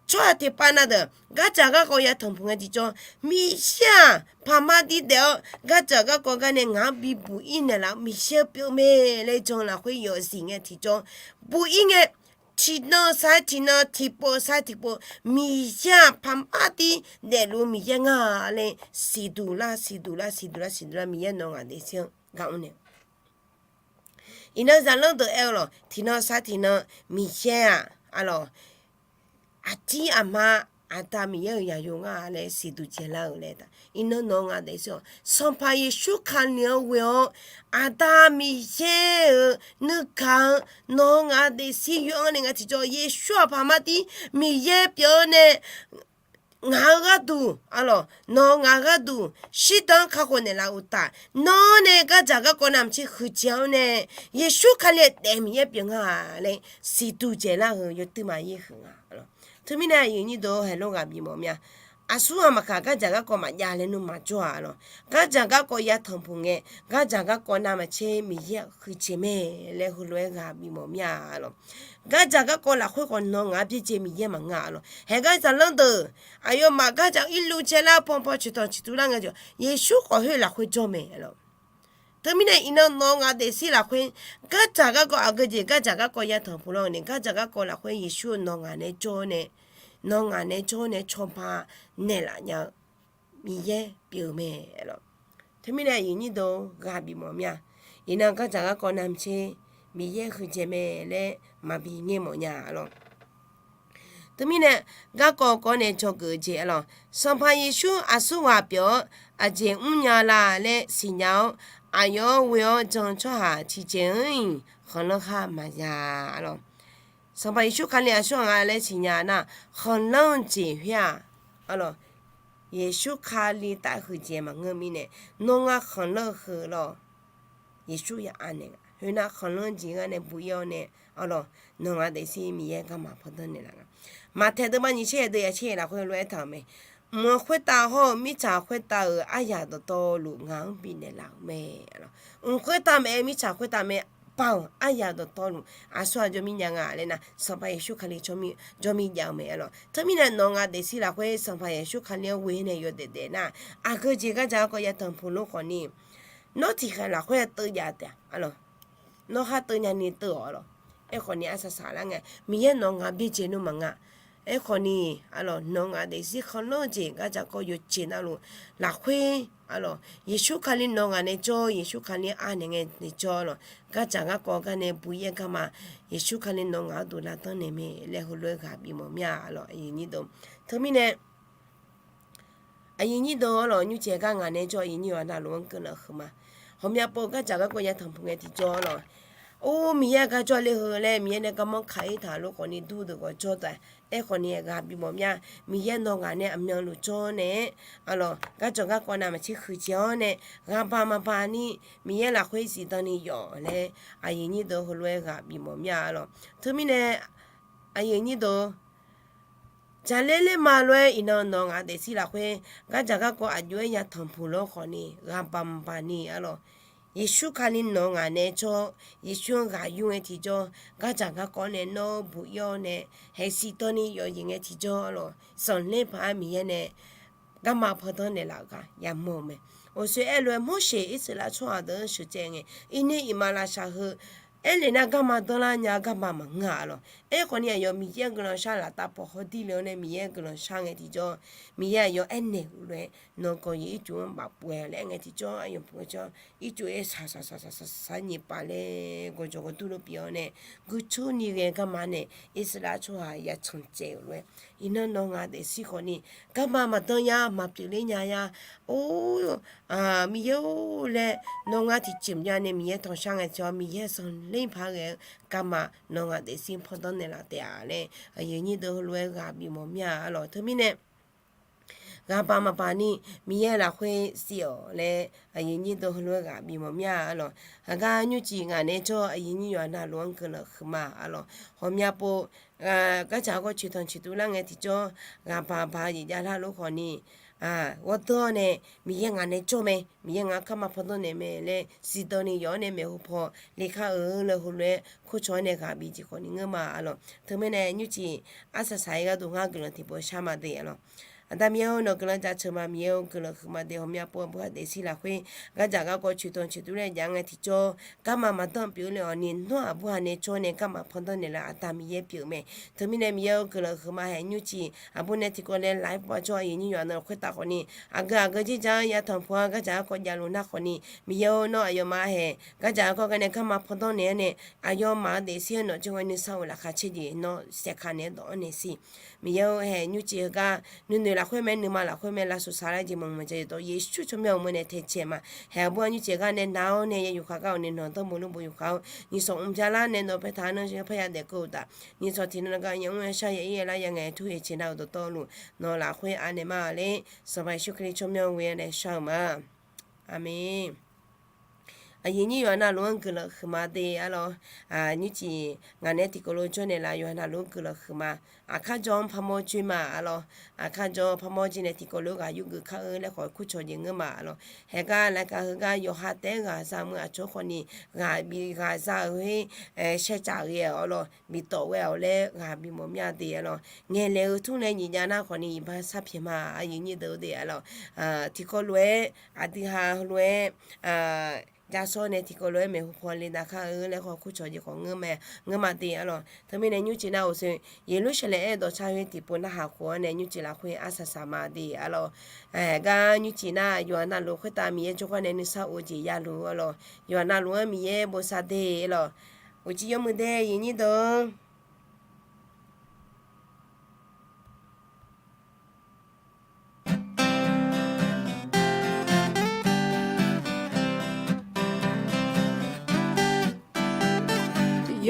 Tsawrhaq tiqpav na deuq gardzaq garkawv ya tanqpuq ngae tiqjawr, Miqyaer-aq paqmar dir daef-awr gardzaq garkawv gar nae ngaq-anr bibuq ir naeqlaf-eu Miqyaer pyeuf mae laer jan lafkhoer yawfzif ngae tiqjawr, buq ir ngae, tiqnan sar-aer tiqnan tiqpov sar-aer tiqpov, Miqyaer-aq paqmar dir daefluf Miqyaer nga laer siqduq lar siqduq lar siqduq lar siqduq lar Miqyaer nawq-eu ngaq daefzir-anr gar mr nae Iqnan zaqlanr deuq aer-eu lawq, tiqnan sar tiqnan Miqyaer-aq, arlawq, aqdir aqma Aqda Miqyaer-euq Zaqyo ngar laer siqduq dzaelar-euq laer taq. Iqnan nawq-eu ngaq daefzir-awq, Sanqpaq Yeqsur Kali-anr ghoe-awr, Aqda Miqyaer-euq nuigaq-eu nawq-eu ngaq daefzir yawr-anr nae nga tiqjawr, Yeqsur-aq paqmar dir Miqyaer pyeuf-eu nae ngaq-eu gharduq, arlawq, nawq-eu ngaq-eu gharduq shirdan-anr kakhof naeqlaf uqtaf, nawr nae gardzaq garkawv navmaqtser huiqdzaeq-awr nae, Yeqsur Kali-aq daef Miqyaer pyeuf nga laer siqduq dzaelar-eu yawduirma yaer huiq nga. Teumirnae aqyuif aqnyir deuq-or, haeqlor ghaq bif mawf mir-a. Aqsur ghaq maqkaq gardzaq garkawv maqjav laer nuima jawr-a lawq. Gardzaq garkawv ya tanqpuq ngae, gardzaq garkawv navmaqtser Miqyaer huiqdzaeq mae laer heulof-aer ghaq bif mawf mir-a lawq. Gardzaq garkawv lafkhoer khawf nawq-eu ngaq-anr byaerdzae Miqyaer maqngeur-a lawq. Haeqgar zaqlanr deuq aqyawfmaf gardzaq irluv dzaelar panpan ciqtanq ciqtuv lar ngae tiq, Yeqsur khawf khoer lafkhoer jawr mae lawq. Teumirnae iqnan nawq-eu ngaq daefzir lafkhoer gardzaq garkawv aqgeu jeq gardzaq garkawv ya tanqpuq lar-eu ni, gardzaq garkawv lafkhoer Yeqsur-eu nawq ngaq nae jawr-awr nae, nawq ngaq nae jawr-awr nae cawba naeqlaf nya-eu Miqyaer pyeuf-eu mae lawq. Teumirnae aqyuif aqnyir deuq-or, ghaq bif mawf mir-a. Iqnan gardzaq garkawv navmaqtser Miqyaer huiqdzaeq mae laer maqbi ngaer mawf nya-a lawq. Teumirnae garkawv kawv nae dzawgeuf-eu jeq-a lawq, Sanqpaq Yeqsur aqsur ghaq pyeuf-awr aqjeq mrnya la laer siqnya-awr, aqyawf-anr ghoe-awr jan-eu tsawrhaq tiqjeq-anr-iq khanqlanr khar maqya-a lawq. Sanqpaq Yeqsur Kali aqsur ghaq nga laer siqnya nar, khanqlanr-eu jeq khoer-aq, arlawq, Yeqsur Kali taf huiqdzaeq maqngeur mirnae, nawr ngar khanqlanr-eu heu lawq, Yeqsur ya anaeq nga. Khoernar khanqlanr jeq ngar nae buq ir-awr nae, arlawq, nawq ngaq daefzir Miqyaer garma pandanr naeqlaf nga. Maqtaeq deuvma nyiq tser yaeq deuv yaeq tser yaeq lafkhoer lof-aer taq-euq mae. Mq-anr khoertav hawr-eu mirtsaq khoertav-euq aryaq dawqtawvluf ngaq-anr bifnaeq laf-euq mae. Mq khoertav maeq-aer mirtsaq khoertav mae, Baoq aryaq dawqtawvluf aqsur ghaq jawrmir nya nga laer nar, Sanqpaq Yeqsur Kali jawrmir jav-eu mae lawq. Teumirnae nawq ngaq daefzir lafkhoer Sanqpaq Yeqsur Kali-anr ghoe nae yawdaef daef nar, aqgeu jeq gardzaq garkawv ya tanqpuq lor khawfni, Nawr tiqkhaeq lafkhoer teuv jav taef-a arlawq. Nawr khar teuv nyani teuv-awq arlawq. Aerkhawf ni arsaq saqlar ngae, Miqyaer nawq ngaq byaerdzae nmr maqnga. Aerkhawf ni arlawq, nawq ngaq daefzir khanqlanr jeq gardzaq garkawv yawjeq navluf lafkhoer arlawq, Yeqsur Kali nawq ngaq nae jawr, Yeqsur Kali arnaeq ngae nae jawr arlawq. Gardzaq garkawv gar nae buq-ir-aer garma, Yeqsur Kali nawq ngaq-anr duq lavdanr naeq mae laer heulof-aer ghaq bif mawf mir-a arlawq. Teumirnae aqyuif nyir deuq arlawq, nymrcif gar ngaq nae jawr aqyuif nyir yawqha navluf-anr guiqlanq huiqma. Ghawqmya pov gardzaq garkawv yatanq puq ngae tiqjawr arlawq, or Miqyaer gar jawrle heu laer Miqyaer nae garmanr kaq-ir taq lof khawf ni dur deuq khawf jawr taef. Aerkhawf ni ghaq bif mawf mir-a. Miqyaer nawq ngaq nae aqmyanluf jawr nae-aer arlawq, gardzaq garkawv navmaqtser huiqdzaeq-awr nae ghaq baq maqbaq ni Miqyaer lafkhoer zifdan ni yawf laer aqyuif nyir deuq heulof-aer ghaq bif mawf mir-a arlawq. Teumirnae aqyuif nyir deuq jaqler ler ma lof-aer iqnan nawq ngaq daefzir lafkhoer gardzaq garkawv aqjox-aer yatanq puq lof khawf ni ghaq baq maqbaq ni arlawq, Yeqsur Kali nawq ngaq nae jawr, Yeqsur-anr ghaq yur ngae tiqjawr, gardzaq garkawv nae nawr buq-ir-awr nae haeqsiq dawr ni yawf-ir ngae tiqjawr arlawq, zanqler paq-aer Miqyaer nae garma pandanr naeqlaf ghaq yamawr-eu mae. Oqsoeq aerlof-aer Morseq Irsaqleqlav tsawrhaq deuq-anr sheuqtsaev ngae, irnir iqmalavshav heu aernaeq nar garma danrlar nya garma maqngeur-a arlawq. Aerkhawf ni aqyawf Miqyaer-anr guiqlanq shar laftav pawqhaw dirle-awr nae Miqyaer-anr guiqlanq shar ngae tiqjawr, Miqyaer aqyawf aernaeq-eu lof-aer nawq gawq-iq ircuf-anr baf pov-aer laer aer ngae tiqjawr, aqyawf pov-aer jawr ircuf-aer saqsaq saqsaq saqsaq nyiq paf laer gawqjawq gawqdur lof pyeuf-awr nae guiqcur ni ghae garma nae Irsaqleqlav tsawrhaq yatanq tsaev-euq lof-aer iqnan nawq ngaq daefzir khawf ni garma maqdanr ya maqpyeufler nya ya. Or, Miqyaer-or laer nawq ngaq tiqjeq maqjav nae Miqyaer tanqshar ngae tiqjawr Miqyaer zanqler paq-aer ghae-eu garma nawq ngaq daefzir pandanr naeqlaf taef-a laer aqyuif nyir deuq heulof-aer ghaq bif mawf mir-a arlawq. Teumirnae ghaq baq maqbaq ni Miqyaer lafkhoer zif-awq laer aqyuif nyir deuq heulof-aer ghaq bif mawf mir-a arlawq. Haqgar nymrcif ngaq nae jawr aqyuif nyir yawqha navluf-anr guiqlanq huiqma arlawq. Ghawqmya pov gardzaq garkawv coeqtanq coeqtuv lar ngae tiqjawr, ghaq baq baq-eu jeq javlar lof khawf ni ghawrdeuv-awr nae Miqyaer ngaq nae jawr mae, Miqyaer ngaq-anr garma pandanr naeq mae laer zifdan ni yawf-awr nae maeqhu paw lekar-eu laer heulof-aer kurcawq-awr nae ghaq bif jeq khawf ni ngeur ma arlawq. Teumirnae nymrcif arsaq saq-aer gharduq ngar guiqlanq tiqpov shar ma de arlawq. Aqda Miqyaer-or, nawq guiqlanq jaceuq ma. Miqyaer-or, guiqlanq huiqma de. Ghawqmya pov aqbur haq daefzir lafkhoer gardzaq garkawv coeqtanq coeqtuv laer jav ngae tiqjawr, garma maqdanr pyeuf le-awq ni nawr aqbur haq nae jawr nae garma pandanr naeqlaf Aqda Miqyaer pyeuf mae. Teumirnae Miqyaer-or, guiqlanq huiqma hae nymrcif aqbur nae tiqkawv nae laf-aer pov-a jawr aqyuif nyir yawqha navluf khoertav khawf ni aqgeu aqgeu jeq jar-eu yatanq puq-a gardzaq garkawv javluf nar khawf ni Miqyaer-or, nawr aqyawfmaf hae gardzaq garkawv gar nae garma pandanr naeq-awr nae aqyawfmaf-euq daefzir-anr nawq jawr-aer nuisar-eu laqkhaq caer jeq nawr saeqkaq naeq-aer dawq-anr naeq siq. Miqyaer-or, hae nymrcif heugar nuinoeq lafkhoer mae, nuima lafkhoer mae, lavsuf saqlar jeq maqmuiq maqja jeq dawq Yeqsur tsawrmyanr-euq meuq nae taecaeq ma. Hae aqbur-anr nymrcif gar nae nar-awr nae ya yufkhav gar-awq nae nawq danrbo lmrbo yufkhav-awr nyiqsawq mqbya lar nae nawq paertaq-anr nanr paerya daef keuv-eu uqtaf nyiqsawq tiqnan gar ya mr ya shar ya ir ya lar ya ngaeq-aer tur yaeq ceq nar-eu dawqtawvluf nawq lafkhoer anaeq ma laer Sanqpaq Yeqsur Kali tsawrmyanr ghoe-awr nae shar-eu ma. Aqmeq. Aqyuif nyir yawqha navluf-anr guiqlanq huiqma de arlawq. Nymrcif ngaq nae tiqkawv lof jawr naeqlaf yawqha navluf-anr guiqlanq huiqma. Aqkar jawr-anr parmawr joer ma arlawq. Aqkar jawr-anr parmawr joer nae tiqkawv lof ghaq yurgeuf kar-eu laer khawf kurcawq jeq ngeur ma arlawq. Hae gar laqkhaq heugar yawqha taef-aer ghaq za muiq aqcawq khawf ni ghaq bif ghaq za-euq her shaevtsaf ghae-awq arlawq. Biftawf ghae-awq laer ghaq bif mawf mir-a de arlawq. Ngaeqlaeq-eu tmr nae nyiq jav nar khawf ni iqbax sar pyaeq ma. Aqyuif nyir deuq de arlawq. Tiqkawv lof-aer aqdui ha lof-aer jasawr nae tiqkawv lof-aer maeqhu paw le dav kar-eu laer khawf kurcawq jeq khawf ngeur ma de arlawq. Teumirnae nymrcif nar-euq sher Yeqlursaqlaeq aer-eu dawqtawvluf tiqpov narhaq khof-awr nae nymrcif lafkhoer arsaq saq ma de arlawq. Gar nymrcif nar yawqha navluf khoertav Miqyaer jawrgar nae nuisar of-eu jeq yaluf arlawq. Yawqha navluf-anr Miqyaer bosav de arlawq. Uqcif yawmuiq de aqyuif nyir deuq.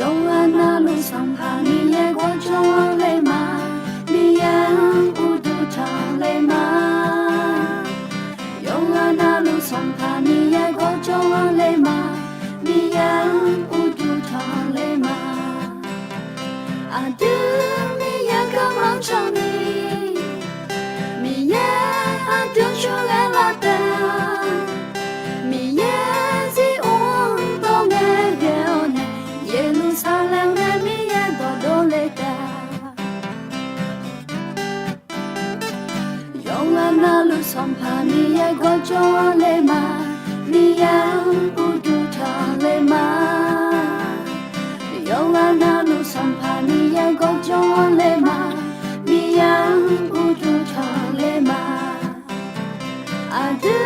Yawqghaq navluf Sanqpaq Miqyaer gawrjawr-anr le ma, Miqyaer-anr uqduq tanqle ma. Yawqghaq navluf Sanqpaq Miqyaer gawrjawr-anr le ma, Miqyaer-anr uqduq tanqle ma. Aqdui Miqyaer garma cawq ni, Miqyaer aqdui cawq ghae lar taef-a. Miqyaer Zion-anr dawq ngae ghae-awr nae, Yeqlursaqlaeq nae Miqyaer dawqdov le taef-a. Yawqghaq navluf Sanqpaq Miqyaer gawrjawr-anr le ma, Miqyaer Sanqpaq Miqyaer gawrjawr-anr le ma, Miqyaer-anr uqduq tanqle ma. Aqdui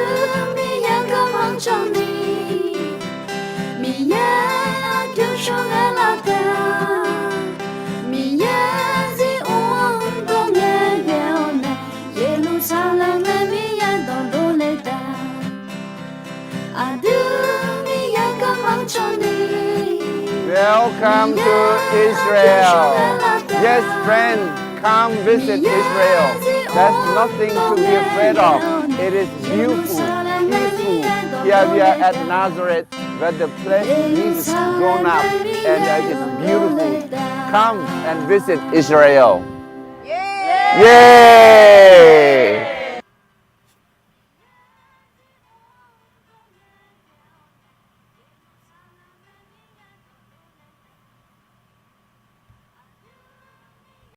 Miqyaer garmanr cawni, Miqyaer aqdui shawrghae lar taef-a. Miqyaer zir ur-anr dawr ngae ghae-awr nae, Yeqlursaqlaeq nae Miqyaer dawqdov le taef-a. Aqdui Miqyaer garmanr cawni. Welcome to Israel. Yes, friend, come visit Israel. There's nothing to be afraid of. It is beautiful, peaceful. Here we are at Nazareth, where the place Jesus grown up, and uh, it's beautiful. Come and visit Israel. Yay!